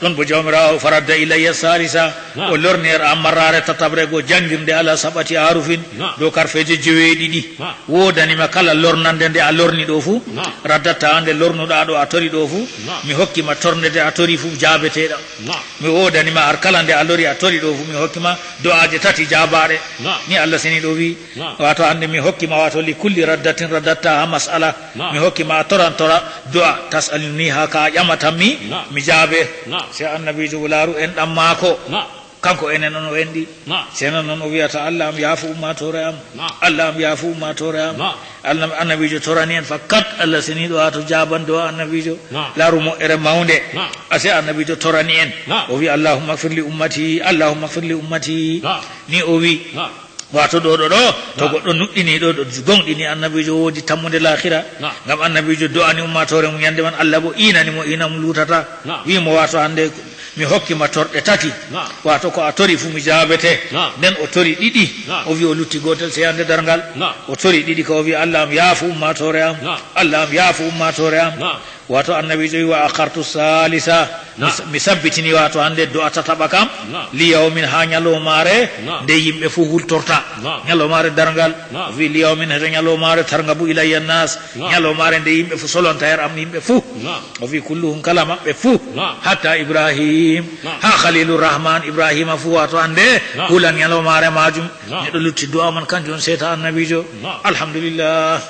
Ɗon bo Jawmiraawo faradda ilayya salisa, naam, o lorni her am marraare tataɓre go, janngirnde ala sab'ati ahrufin, naam, dow karfeeje joweeɗiɗi. Naam. Woodani ma kala lornande nde a lorni ɗo fu, naam, raddatta nde lornuɗa ɗo a tori ɗo fu, naam, mi hokki ma tornde nde a tori fu jaabeteeɗam. Naam. Mi woodani ma har kala nde a lori a tori ɗo fu, mi hokki ma do'aaje tati jaabaaɗe. Naam. Ni Allah seniiɗo wi'i. Naam. Wato hande mi hokki ma, wato li kulli raddatin raddattaha mas'ala. Naam. Mi hokki ma a toran tora do'a, tas'aluniha, ka a ƴamatan mi, naam, mi jaabe. Naam. Sey Annabiijo o laaru enɗam maako. Naam. Kanko enen on o enɗi. Naam. Sey non non o wi'ata, Allah am yaafu ummaatoore am. Naam. Allah am yaafu ummaatoore am. Naam. Allah, Annabiijo torani en fakat, Allah seniiɗo wato jaaban do'a Annabiijo. Naam. Laaru moƴƴere mawnde. Naam. A sey Annabiijo torani en. Naam. O wi'i, Allahumma ighfir li ummati, Allahumma ighfir li ummati. Naam. Ni o wi'i. Naam. Wato ɗo, ɗo, ɗo, to, naam, goɗɗo nuɗɗini ɗo, ɗo gonɗini Annabiijo woodi tammunde laahira. Naam. Ngam Annabiijo do'ani ummaatoore mum yande man, Allah bo iinani mo, iinam luutata. Naam. Wi'i mo, wato hande mi hokki ma torɗe tati. Naam. Wato ko a tori fu mi jaabete. Naam. Nden o tori ɗiɗi. Naam. O wi'i o lutti gootel sey hande darngal. Naam. O tori ɗiɗi ka o wi'i, Allah am yaafu ummaatoore am. Naam. Allah am yaafu ummaatoore am. Naam. Wato Annabiijo wi'i, wa akhartu salisa. Naam. Mi s-, mi sabbitini wato hande do'a tataɓa kam. Naam. Li yawmin, ha nyalomaare, naam, nde yimɓe fu hultorta. Naam. Nyalomaare darngal. Naam. O wi'i, li yawmin, hede nyalomaare, targhabu ilayya nas. Naam. Nyalomaare nde yimɓe fu solonta her am, yimɓe fu. Naam. O wi'i, kulluhum, kala maɓɓe fu. Naam. Hatta Ibrahim. Naam. Ha Khalilur Rahman, Ibrahima fu wato hande, naam, hulan nyalomaare majum. Naam. Neɗɗo lutti do'a man kanjum on sey ta Annabiijo. Naam. Alhamdulillah.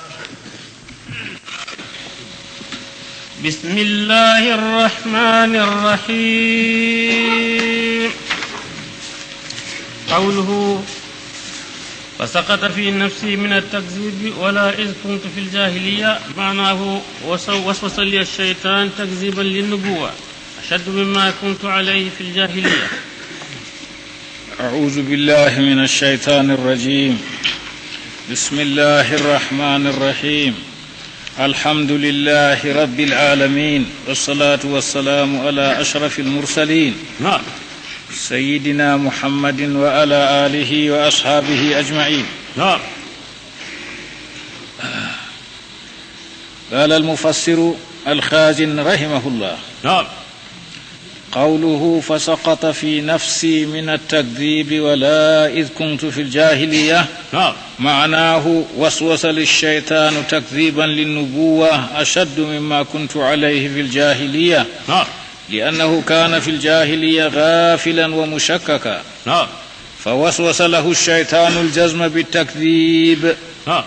بسم الله الرحمن الرحيم. قوله فسقط في نفسي من التكذيب ولا إذ كنت في الجاهلية، معناه وسو-، وسوس لي الشيطان تكذيبا للنبوة أشد مما كنت عليه في الجاهلية. أعوذ بالله من الشيطان الرجيم. بسم الله الرحمن الرحيم. الحمد لله رب العالمين، والصلاة والسلام على أشرف المرسلين، نعم. سيدنا محمد وعلى آله وأصحابه أجمعين. نعم. قال المفسر الخازن رحمه الله: نعم. قوله: فسقط في نفسي من التكذيب ولا إذ كنت في الجاهلية، نعم. معناه: وسوس لي الشيطان تكذيبا للنبوة أشد مما كنت عليه في الجاهلية، نعم. لأنه كان في الجاهلية غافلا ومشككا، نعم. فوسوس له الشيطان الجزم بالتكذيب. نعم.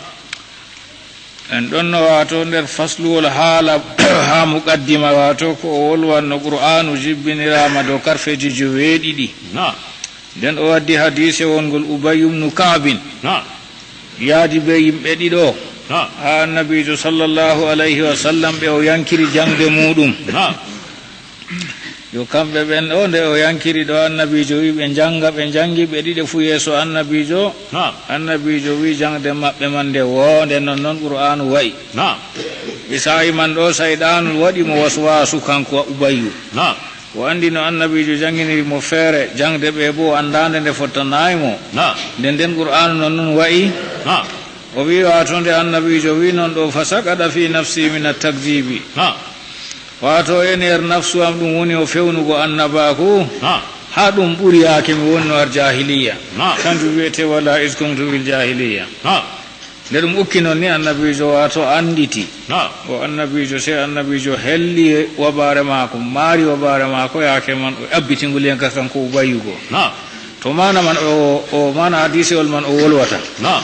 En ɗonno, waato, nder fasluwol haala haa muqaddima, waato ko o wolwanno Qur'aanu jibbiniraama dow karfeeji joweeɗiɗi. نعم. Nden o waddi hadiise wongol Ubayyu bnu Ka'bin, نعم. yaadi bee yimɓe ɗiɗo, نعم. haa Annabiijo sallallahu alayhi wa sallam ɓe o yankiri jaŋde muuɗum. نعم. Yo kamɓe ɓen ɗo, nde o yankiri ɗo, Annabiijo wi'i ɓe njannga, ɓe njanngi ɓe ɗiɗo fuu yeeso Annabiijo. نعم. Annabiijo wi'i jaŋde maɓɓe man nde woonde, non non Qur'aanu wa'i. نعم. E saa'i man ɗo, Sayɗaanu waɗi mo waswaasu, kanko Ubayyu. نعم. O anndi no Annabiijo jannginiri mo feere, jaŋde ɓe boo o anndaande nde fottanaay mo. نعم. Nden nden Qur'aanu non non wa'i. نعم. O wi'i, waato, nde Annabiijo wi'i non ɗo: فسقط في نفسي من التكذيب. نعم. Waato, e nder nafsu am ɗum woni o fewnugo annabaaku. نعم. Haa ɗum ɓuri yaake mi wonno har jaahiliya. نعم. Kanjum wi'etee: ولا إذ كنت في الجاهلية. نعم. Nde ɗum ukki non ni, Annabiijo, waato, annditi. نعم. O Annabiijo, sey Annabiijo helli wabaare maako, maari wabaare maako, yaake man o ƴabbiti nguleeŋga kanko Ubayyu go. نعم. To maana man o, o maana hadiisewol man o wolwata. نعم.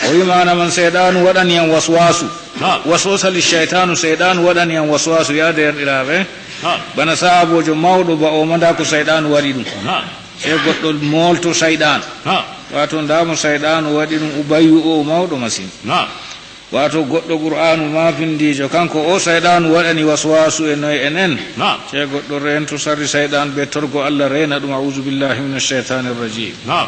O wi'i, maana man, Seyɗaanu waɗani yam waswaasu. نعم. Waswasa li shaytaanu, Seyɗaanu waɗani yam waswaasu, yaa deerɗiraaɓe. نعم. Bana sahaaboojo mawɗo ba o ma, ndaa ko Seyɗaanu waɗi ɗum. نعم. Sey goɗɗo moolto Seyɗaanu. نعم. Waato, ndaa mo Seyɗaanu waɗi ɗum, Ubayyu o mawɗo masin. نعم. Waato, goɗɗo Qur'aanu maafindiijo, kanko o Seyɗaanu waɗani waswaasu e noye en en. نعم. Sey goɗɗo reento sarri Seyɗaan bee torgo Allah, reena ɗum. A'uuzu billaahi mina shaytaani rajiim. نعم.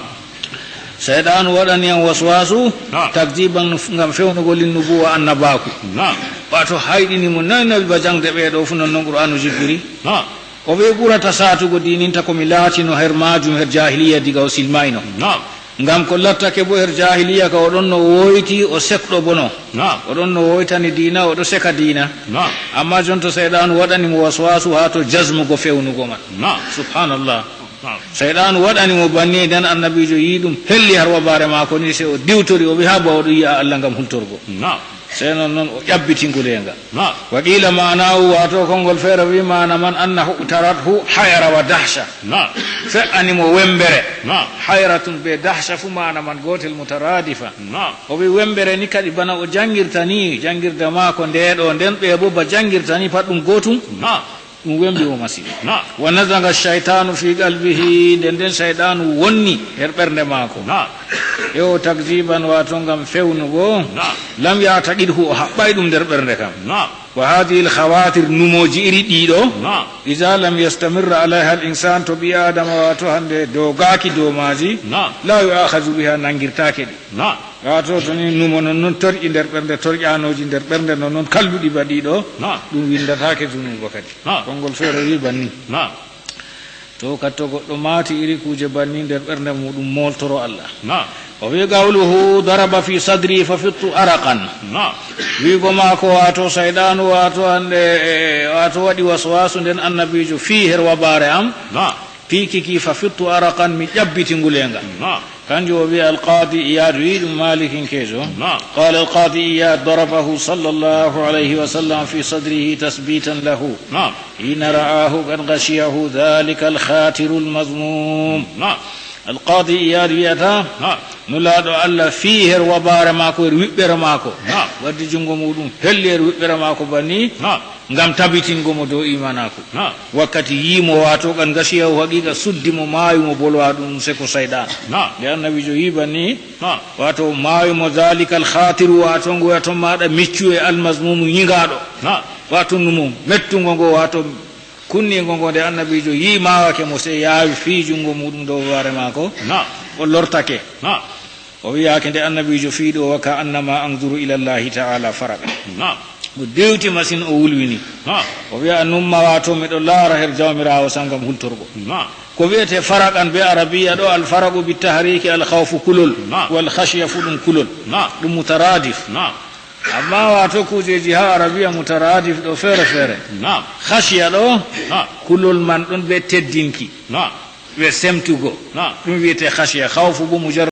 Seyɗaanu waɗani yam waswaasu, Naam. takdiiban, ngam fewnugol linnubuwa, annabaaku. Naam. Waato, hayɗini mo noy noy ba jaŋde ɓee ɗoo fuu, non non Qur'aanu jippiri. Naam. O wi'i, ɓurata saatugo diininta ko mi laatino her maajum her jaahiliya diga o silmayno. Naam. Ngam ko lattake boo her jaahiliya ka, o ɗonno woyti, o sekɗo bono. Naam. O ɗonno woytani diina, o ɗo seka diina. Naam. Ammaa jonto Seyɗaanu waɗani mo waswaasu haa to jazmugo fewnugo man. Naam. Subhaanallah. Naam. Seyɗaanu waɗani mo banni, nden Annabiijo yi'i ɗum, helli har wabaare maako ni, sey o diwtori, o wi'i, haa ba o ɗo yi'a Allah ngam hultorgo. Naam. Sey non non o ƴabbiti nguleenga. Naam. Wa qiila maanaahu, waato konngol feere wi'i maana man, annahu tarathu hayra wa dahsha. Naam. Fe'ani mo wembere. Naam. Hayratun bee dahsha fuu maana man gootel, mutaraadifa. Naam. O wi'i wembere ni kadi bana o janngirta ni, janngirde maako ndee ɗoo, nden ɓe boo ba janngirta ni, pat ɗum gootum. Naam. Ɗum wembi mo masin. Naam. Wa nazaga shaytaanu fi qalbihi, nden nden Seyɗaanu wonni her ɓernde maako. Naam. E o takdiiban, waato ngam fewnugo. Naam. Lam ya'taqidhu, o haɓɓaay ɗum nder ɓernde kam. Naam. Wa haadihil khawaatir, numooji iri ɗii ɗoo. Naam. Iza lam yastamirra alayha al insaan, to ɓii Aadama, waato, hannde doogaaki dow maaji. Naam. La yu'akhadhu biha, nanngirtaake ɗi. Naam. Waato, to ni numo non non torƴi nder ɓernde, torƴaanooji nder ɓernde non non kalluɗi ba ɗii ɗoo. Naam. Ɗum winndataake zunuuba kadi. Naam. Konngol feere wi'i banni. Naam. To katto goɗɗo maati iri kuuje banni nder ɓernde muuɗum, mooltoro Allah. Naam. O wi'i, qawluhu daraba fi sadri fa fittu araqan. Naam. Wi'igo maako, waato Seyɗaanu, waato hannde, e, waato waɗi waswaasu nden Annabiijo fii her wabaare am. Naam. Piiki ki fa fittu araqan, mi ƴabbiti nguleenga. Naam. Kanjum o wi'i Alqaadi Iyaad, wi'i ɗum Maalikinkeejo. Naam. Qaala Alqaadi Iyaad, darabahu sallallahu alayhi wa sallam fi sadrihi tasbitan lahu. Naam. Hiina ra'aahu qad ghashiyahu dhalika alkhatiru almazmum. Naam. Alqaadi Iyaad wi'ata, Naam. Nulaaɗo Allah fii her wabaare maako, her wiɓɓere maako. Naam. Waddi junngo muuɗum, helli her wiɓɓere maako banni. Naam. Ngam tabitingo mo dow imanaaku. Naam. Wakkati yi'i mo, waato, qad gashiyahu, haqiiqa suddi mo maayu mo bolwa ɗum seko sayɗan. Naam. Nde Annabiijo yi'i banni, Naam. waato maayu mo, dhalika al-khatiru, waato ngu wi'aton maaɗa miccu e al-mazmumu, yi'ngaaɗo. Naam. Waato numu mettungo ngo, waato kunningo ngo, nde Annabiijo yi'i maawake mo, sey yaawi fii junngo muuɗum dow hoore maako. Naam. O lortake. Naam. O wi'aake nde Annabiijo fii ɗo, wa ka annama anzuru ila Allahi ta'ala faraqan. Naam. O dewti masin, o wulwini. Naam. O wi'a, numma, waato miɗo laara her Jawmiraawo sangam hultorgo. Naam. Ko wi'etee faraqan be Arabiya ɗo, al faraqu bi tahriki, al khawfu kulol, Naam. wal khashiya fu ɗum kulol. Naam. Ɗum mutaradif. Naam. Amma waato kuujeeji haa Arabiya mutaradif ɗo feere feere. Naam. Khashiya ɗo, Naam. kulol man ɗon be teddinki. Naam. Be semtugo. Naam. Ɗum wi'etee khashiya. Khawfu bo mujarrad